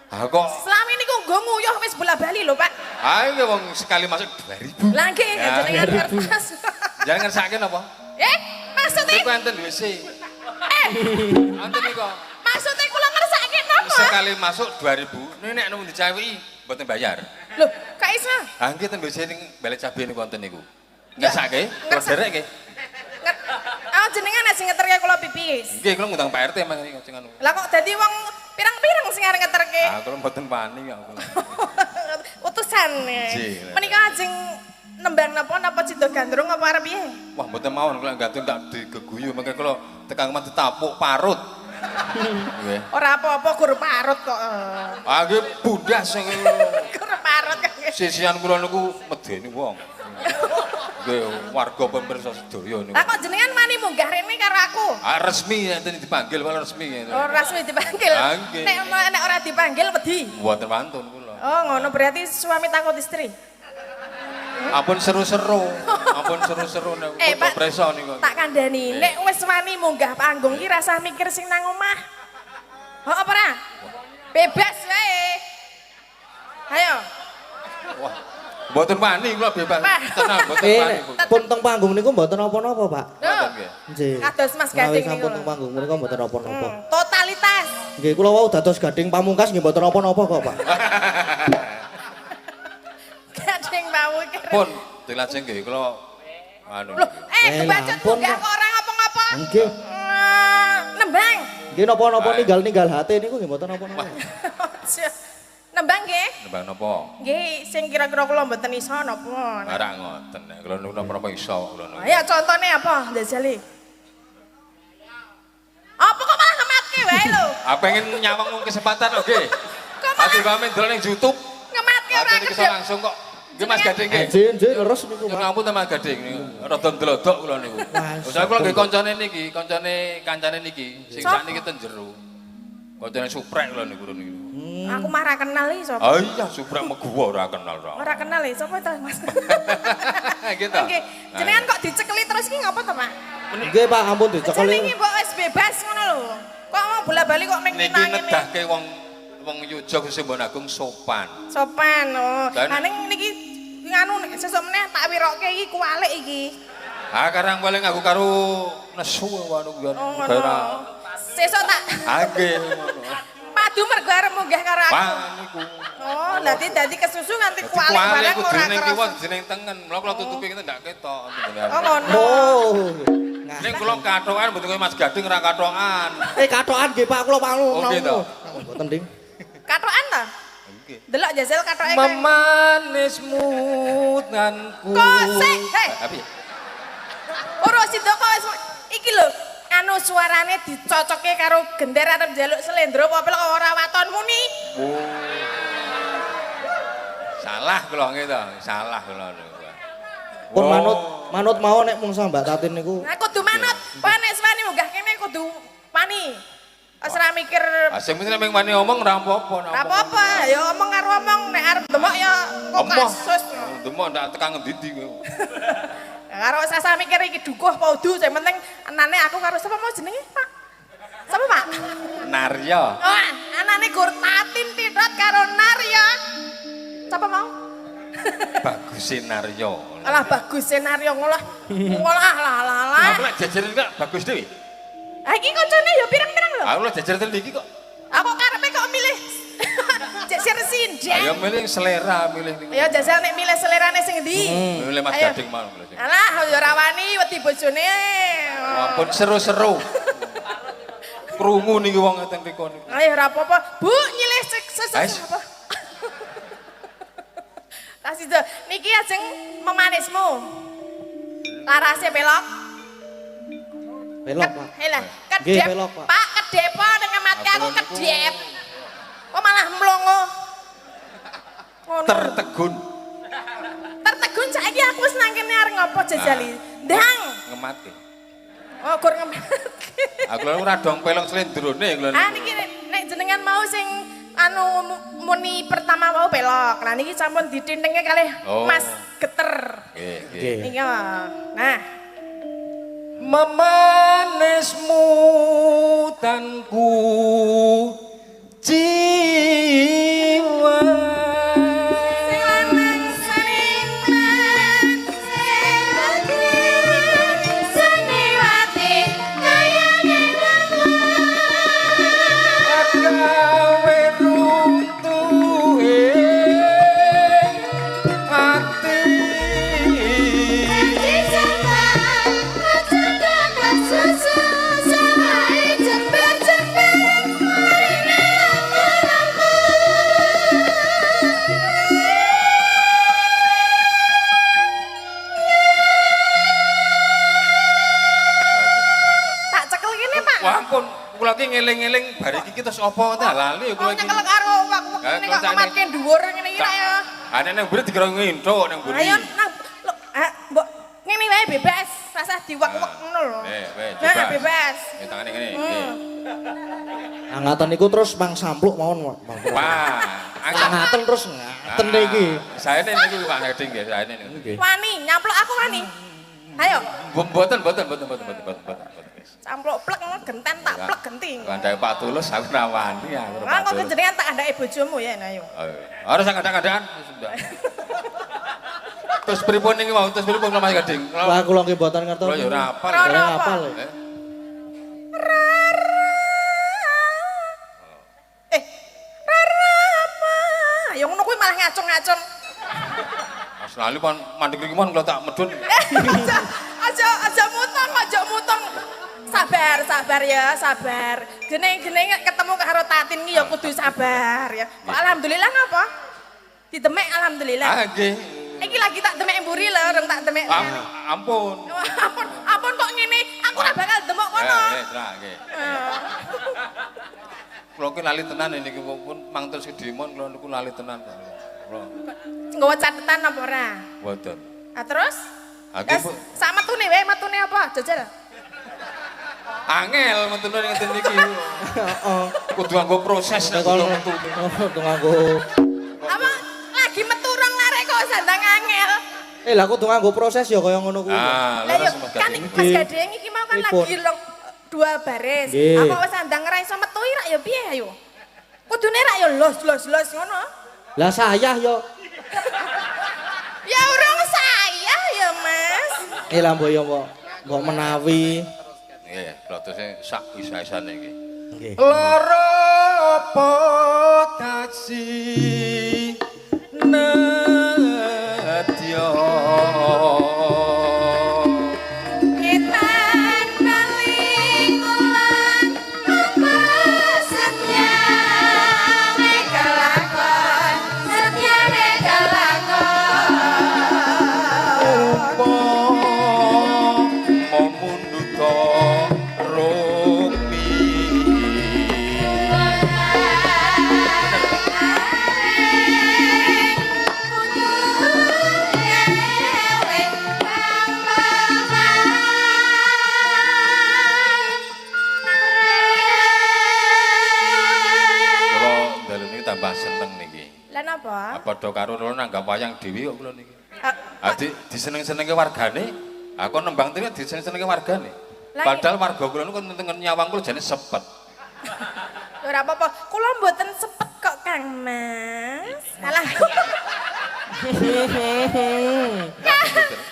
Ah kok Selawe niku nggo nguyuh wis bola-bali lho, Pak. ayo wong sekali masuk 2000. Lah nggih Ya, jenengan kertas. Jangan ngersake napa? Eh, maksudnya Niku enten WC. eh Enten niku. maksudnya kula ngersake napa? Sekali masuk 2000, ini nek nemu dicawiki mboten bayar. Lho, kok iso? Ah nggih ten WC ning balik cabe niku wonten niku. Ngersake, kula Ngersake. derek nggih. Ah jenengan nek sing ngeterke kula pipis. Nggih kula ngundang Pak RT emang niku sing anu. Lah kok dadi wong pirang-pirang sing arep ngeterke? Ah kula mboten wani kok kula. Utusan. Nggih. Menika ajeng nembang napa napa Cida Gandrung apa arep piye? Wah mboten mawon kula gantung tak digeguyu mengke kula tekan omah ditapuk parut. Nggih. Ora apa-apa gur parut kok. Ah nggih bundas sing Gur parut kok. sisian kula niku medeni wong. Nggih warga pemirsa sedaya niku. Lah kok jenengan wani munggah rene karo aku? Ah resmi enten dipanggil malah resmi. Oh, resmi dipanggil. Ah, nggih. Nek nek ora dipanggil wedi. Mboten wantun kula. Oh, ngono berarti suami takut istri. Ampun seru-seru. Ampun seru-seru nek Eh, Pak, preso niku. Tak kandhani, nek wis wani munggah panggung ki rasah mikir sing nang omah. Oh, apa ora? Bebas wae. Ayo. Wah. Mboten wani kula bebas. Pak. Tenang mboten Eh, wani. Bu. nek pun teng panggung niku mboten napa-napa, Pak. Lho. Nggih. Nggih. Kados Mas Menawi Gading niku sampun lho. teng panggung menika mboten napa-napa. Totalitas. Nggih, kula wau dados Gading Pamungkas nggih mboten napa-napa kok, Pak. Gading mau kira. Pun dilajeng nggih kula anu. Loh, eh Eh, kebacut ampun, munggah Pak. kok ora ngapa-ngapa. Nggih. Nembang. Nggih napa-napa Baik. ninggal-ninggal hati niku nggih mboten napa-napa. Aja. Nembang nggih. Nembang napa? Nggih, sing kira-kira kula mboten iso napa. Ora ngoten nek kula niku napa-napa iso kula niku. Ayo contone apa, Jajali? Apa kok malah ngematke wae lho? Ah pengen nyawang wong kesempatan oke. Kok malah Ati pamit dolan ning YouTube. ngematke ora Ati niki iso kedep. langsung kok. Nggih Mas Gading nggih. Nggih, nggih leres niku, Nyuwun Pak. ngapunten Mas Gading niku rada ndelodok kula niku. Wah, Soale kula nggih kancane niki, kancane kancane niki sing Sapa? sakniki ten jero. Kancane suprek kula niku niku. Aku mah ora kenal iki sapa. Ah iya suprek meguwa ora kenal ora. Ora kenal iki sapa to, Mas? Gitu. Nggih. Jenengan kok dicekeli terus iki ngapa to, Pak? Nggih, Pak, ampun dicekeli. Jenenge mbok wis bebas ngono lho. Kok mau bola-bali kok meng Niki nang ngene. nedahke wong wong Yogya khusus Mbon Agung sopan. Sopan oh. Dan- Lah ning niki nganu nek sesuk meneh tak wirokke iki kualik iki. Ah karang paling aku karo nesu anu Oh ngono. Ora. Sesuk tak Ah nggih ngono. padu mergo arep munggah karo aku. Wah niku. Oh, dadi dadi kesusu nganti Dadi kualik kualik barang kudu ora ning kiwa kerasa. jeneng tengen. Mula kula tutupi ngene ndak ketok. Oh ngono. Oh. Ning kula kathokan mboten kaya Mas Gading ora kathokan. Eh kathokan nggih Pak, kula Pak. Oh, gitu. Mboten ding. Kathokan ta? Nggih. Delok jajal kathoke. Memanismu tanku. Kok sik, hei. Tapi Ora sida kok wis iki lho, anu suarane dicocokke karo gender arep njaluk slendro apa pelok ora waton muni. oh. Salah kula nggih to, salah kula niku. Pun Oh. manut manut mawon nek mung Mbak Tatin niku. Nah kudu manut, wae nek wani munggah kene kudu wani. Wis ora mikir Ah sing penting nek wani omong ora apa-apa. ora apa-apa, ya omong karo omong nek arep demok ya kok Emoh. kasus. Demok ndak tekan ngendi-ndi kowe. Karo sasa mikir iki dukuh apa udu, sing penting anane aku karo sapa mau jenenge, Pak? Sapa, Pak? Narya. Wah, anane gur Tatin titot karo Narya. Sapa mau? Bagus senario. Alah bagus senario ngolah. Ngolah lah lah lah. Aku lek jejer kok bagus dhewe. Ah iki koncone ya pirang-pirang lho. Aku lek jejer ten iki kok. Aku karepe kok milih jejer sinden. Ayo milih selera milih niku. Ayo jajal nek milih selerane sing endi? Milih Mas Ayo. Gading mau lho sing. Alah ya ora wani wedi bojone. Ampun seru-seru. Krungu niki wong teng mriku niku. Ayo ora apa-apa. Bu nyilih ses Ais. apa? Kasih tuh. Niki ajeng memanismu. Larase pelok. Pelok, Pak. Helah, Nggih, kedep. pelok, Pak. Pak, kedepo ning ngematke aku Aku niku- kedep. Kok malah mlongo. Ngono. Tertegun. Tertegun saiki aku wis nang kene arep ngopo jajali. Ndang. Ngematke. Oh, gur ngematke. Aku lho ora dong pelok slendrone kula Ah niku. niki nek jenengan mau sing anu muni pertama mau pelok. Lah niki sampun ditintenge kalih Oh. Mas Geter. Nggih, nggih. Nggih. Niki nah, Memanismu tanku jiwa. Sing lanang seniman, sing wadon seniwati, kayane Gawe runtuhe ati. Tak cekel gini, Pak. Wah ampun, kula ki ngeling-eling bar iki terus apa ta lali Oh, kula iki. nyekel karo wak Eh, ngene kok kok ngematke dhuwur ngene iki ra ya. Ane nang mburi dikira nginthuk nang mburi. Ayo nang lho, ah, mbok ngene wae bebas, rasah diwak-wak ngono lho. Eh, weh, Nah, bebas. bebas. Eh, tangane ngene. Nggih. Angatan niku terus mang sampluk mawon, Pak. Wah, angkat. Angaten terus ngaten iki. Saene niku Pak Gading nggih, saene niku. Nggih. Wani, nyamplok aku wani. Ayo, Mboten, mboten, mboten, mboten, mboten, mboten, mboten. camplok plek ngono genten tak plek genti. Kandhake Pak Tulus aku ora wani aku ora Lah Pak kok Tulus. jenengan tak andake bojomu ya, nah ayo. Harus kandhak-kandhakan. Terus pripun niki mau? Terus pripun Mas Gading? Wah, kula nggih mboten ngertos. Kula ya ora hafal. Ora Ora apa. hafal. Eh, Rara. Eh, Rara apa? Ya ngono kuwi malah ngacung-ngacung. Mas lali pon mandek mriki mon kula tak medun. Eh, aja aja aja mutong, aja mutong. Sabar, sabar ya, sabar. Jeneng-jeneng ketemu karo Tatin ki ya kudu sabar ya. Kok alhamdulillah ngapa? Didemek alhamdulillah. Ah nggih. Iki lagi tak demek mburi lho, rong tak demek. Ampun. Wah, ampun, ampun kok ngene, aku ora bakal demok kono. Eh, nggih, nggih. Kula ki lali tenan niki pun mang terus kedimon kula niku lali tenan. Kula Nggawa catetan apa ora? mboten. Ah terus? Ah, nggih, Wes, Bu. sak metune wae, metune apa? Jajal. Angel metune ngeten niki. Heeh. Kudu nganggo proses nek Nek kudu metu. kudu nganggo. Apa lagi metu rong larek kok sandang angel. Eh lah kudu nganggo proses ya kaya ngono kuwi. Ah, Lah yo leres Mas kan Gading. Mas Gading iki mau kan Pripun? lagi rong dua baris. Nggih. Apa wis sandang ora iso metu rak ya piye ayo? Kudune rak ya los los los ngono. Lah sayah yo. Ya urung saya ya, Mas. Eh lah mbok yo mbok mbok menawi. Nggih, kula terus sak isa-isane iki. Nggih. Lara apa taksi nedya. Ngetan paling ulang apa setyane kelakon, setyane kelakon. Umpama mundhuta rukmi. Kula dalu niki tambah seneng niki. Lah napa? Padha karo kula nanggap wayang dhewe kok kula niki. Ah, Ah diseneng-senengke wargane. Aku nembang dhewe diseneng-senengke wargane. Lah, Padahal warga kula niku tengen nyawang kula jane sepet. Ya ora apa-apa. Kula mboten sepet kok, Kang Mas. Alah.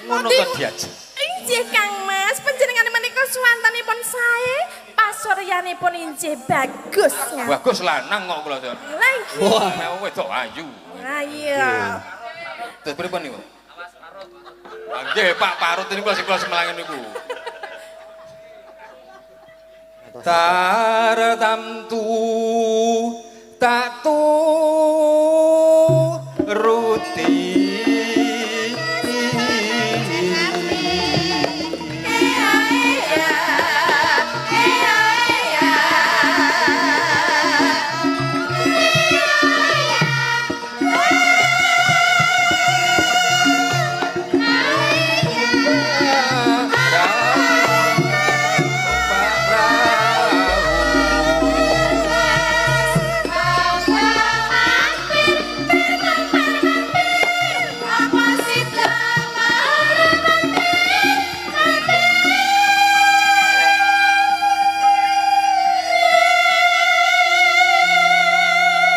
Ngono kok diajak. Injih Kang Mas, panjenengan menika suwantenipun sae, pasuryanipun injih bagus. Bagus lanang kok kula. Lah iki. Wah, wedok ayu. Lah iya. Terus pripun niku? Nggih, Pak Parut niku sing kula semelangi niku. Tartamtu tak turuti.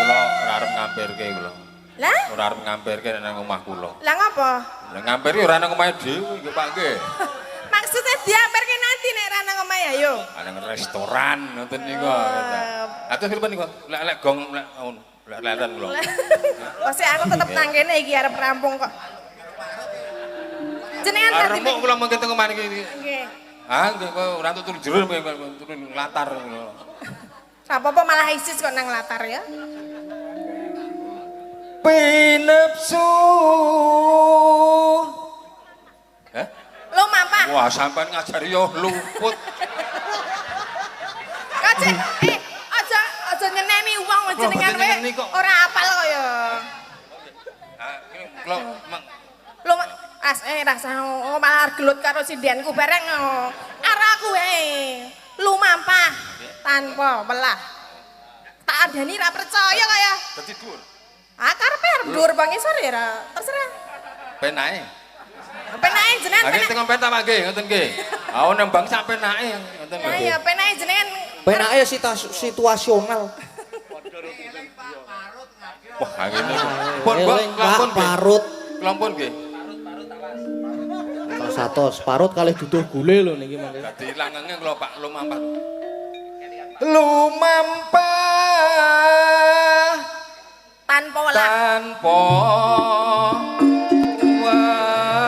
Kula ora arep ngampirke kula. Lah? Ora arep ngampirke nang omah kula. Lah ngopo? Lah ngampir ora nang omahe dhewe nggih Pak nggih. Maksudnya diampirke nanti nek ra nang omahe ayo. Nang restoran ngoten niku. Lah terus pripun niku? Lek lek gong lek ngono, lek leren kula. Kok aku tetep nang kene iki arep rampung kok. Jenengan Ah tadi remuk kula mengke teng omah niki. Nggih. Ah nggih kok ora entuk turu jero turu latar ngono. Apa-apa malah isis kok nang latar ya. Pinepsu. Hah? Lu mampah. Wah, sampean ngajari yo luput. Kace, aja aja nyeneni wong jenengan kowe ora apal kok ya. Ah, kula Lu as rasa malah gelut karo sindenku bareng. Arep aku wae. Lumampah tanpa welah. Tak andani ra percaya kaya. Dadi dhuwur. Ah karepe arep dhuwur apa ngisor ya ra terserah. Penake. Penake jenengan. Lah teng peta Pak nggih, ngoten nggih. Ah nembang sak penake ngoten lho. Lah iya penake jenengan. Penake situasional. Wah, ngene. Pun Pak, parut. Klompon nggih. Satos parut kalih duduh gule lho niki mangke. Dadi langenge kula Pak lumampah. Lumampah tanpa welah. Tanpa welah.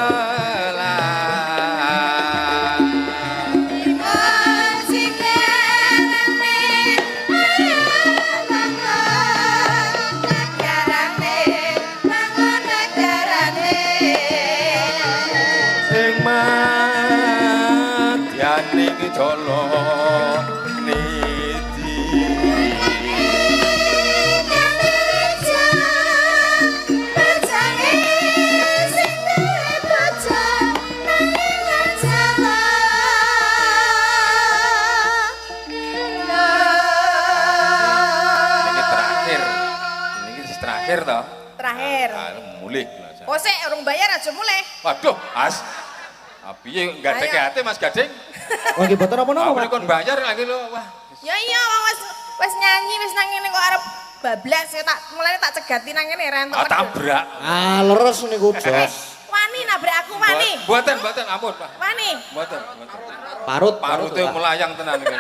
Ing madyaning jala niti. Ini terakhir. Ini terakhir toh. Terakhir. Ah, mulih. Oh sik urung bayar aja mulih. Waduh, As. Ah piye gadeke ate Mas Gading? Wong iki boten napa-napa, Pak. Kon bayar lagi lho, wah. Ya iya wong wis nyanyi wis nang ngene kok arep bablas ya tak mulane tak cegati nang ngene ra entuk. Ah tabrak. Ah leres niku jos. Wani nabrak aku wani. Mboten, mboten ampun, Pak. Wani. Mboten, mboten. Parut, parute melayang tenan iki.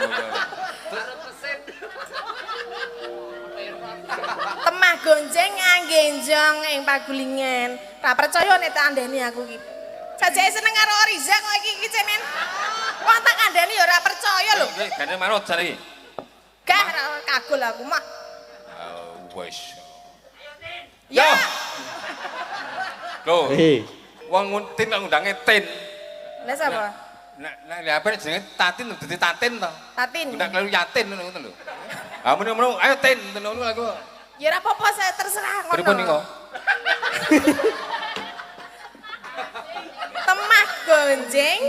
Temah gonjeng anggenjong ing pagulingan. Ra percaya nek tak andani aku iki. Jajake seneng karo Riza kok iki iki cenen. Wong tak kandhani ya ora percaya lho. Nggih, gane manut jare iki. Gah kagol aku mah. Wis. Ya. Lho. Wong tin kok ngundange tin. Lah sapa? Nek nek apa jenenge Tatin dadi Tatin to. Tatin. Undang karo Yatin ngono ngono lho. Ah muni-muni ayo tin ngono aku. Ya ora apa-apa saya terserah ngono. Pripun niku? Temah gonjeng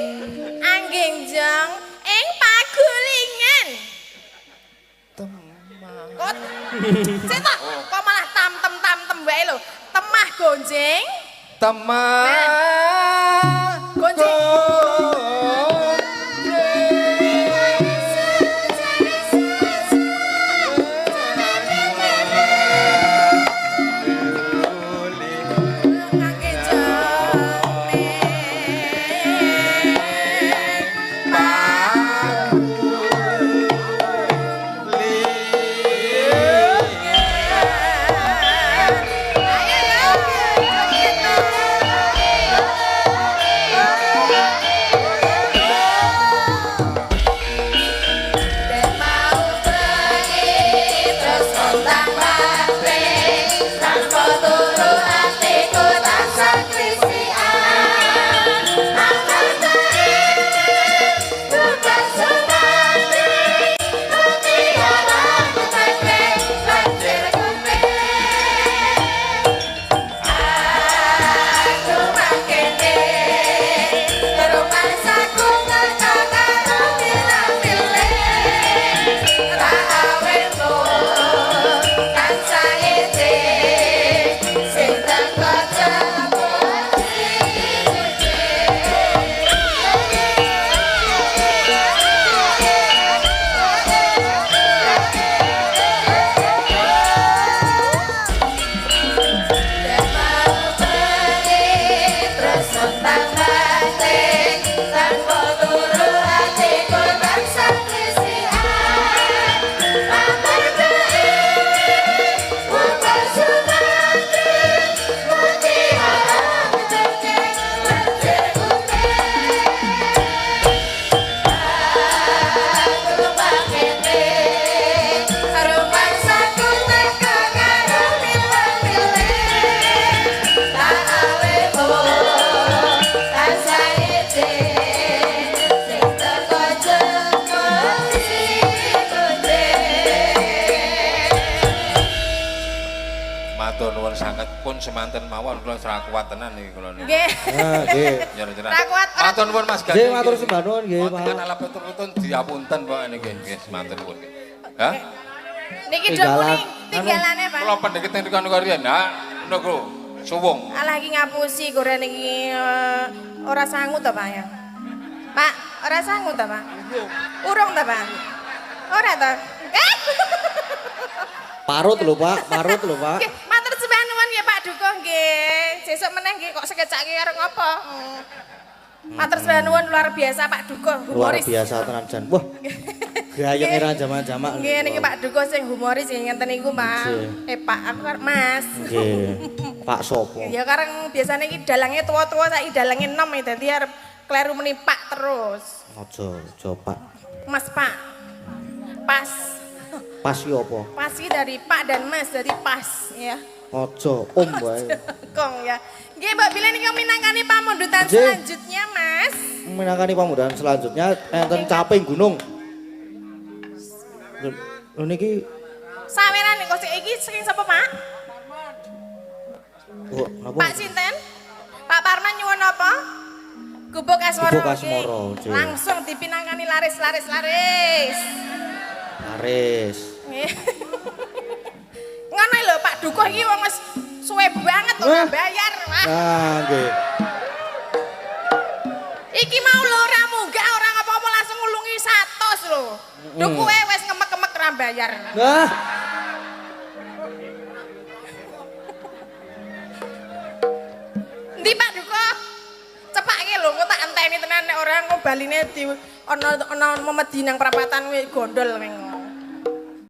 anggenjong ing pagulingan. Temah. Kok cetak kok malah tamtem-tamtem wae lho. Temah gonjeng. Temah gonjeng. Matur nuwun sanget pun semanten mawon kula ora kuat tenan niki kula niki. Nggih. Ah, nggih. Nyerah-nyerah. Ra kuat, ora- Matur nuwun Mas Gareng. Nggih, matur sembah nuwun nggih, Pak. Wonten ala petun-petun diapunten kok niki nggih semanten nuwun. Hah? Niki do Tinggalan. muni tinggalane, Pak. Kula pendheket teng mriku niku riyen, ha. Niku suwung. Alah iki ngapusi goreng iki ora sangu to, Pak ya. Pak, ora sangu to, Pak? Urung to, Pak? Ora to? Eh? Parut lho, Pak, parut lho, Pak. Nggih, matur sembah nuwun nggih Pak Dukuh nggih. Sesuk meneh nggih kok sekecake karo ngopo. Matur sembah nuwun luar biasa Pak Dukuh, Luar humoris. biasa tenan jan. Wah. Gayeng era jaman-jaman. Nggih niki Pak Dukuh sing humoris sing ngenten niku, Pak. Nggih. Eh Pak, aku karo Mas. Nggih. Pak sopo? Ya kareng biasane iki dalange tua-tua saiki dalange enom ya dadi arep kleru muni Pak terus. Aja, aja Pak. Mas Pak. Pas. Pas ki apa? Pas iki dari Pak dan Mas jadi pas ya. Aja om wae. Kong ya. Nggih Mbak Bila niki minangkani pamundutan Nggih. selanjutnya Mas. Minangkani pamundutan selanjutnya enten caping gunung. Lho niki Saweran kok sik iki saking sapa Pak? oh, napa? Pak sinten? Pak Parman nyuwun apa? Gubuk Asmara. Gubuk Asmara, nggih. nggih. Langsung dipinangkani laris laris laris. Laris. Nggih. Ngono lho Pak Dukuh iki wong wis suwe banget ora Wah. bayar. Wah. Nah, nggih. Iki mau lho ora munggah ora apa-apa langsung ngulungi 100 lho. Dukuhe wis ngemek-ngemek ora bayar. Nah, Endi Pak Dukuh? Cepake lho engko tak enteni tenan nek ora engko baline di ana ana memedi nang prapatan kuwi gondol kowe.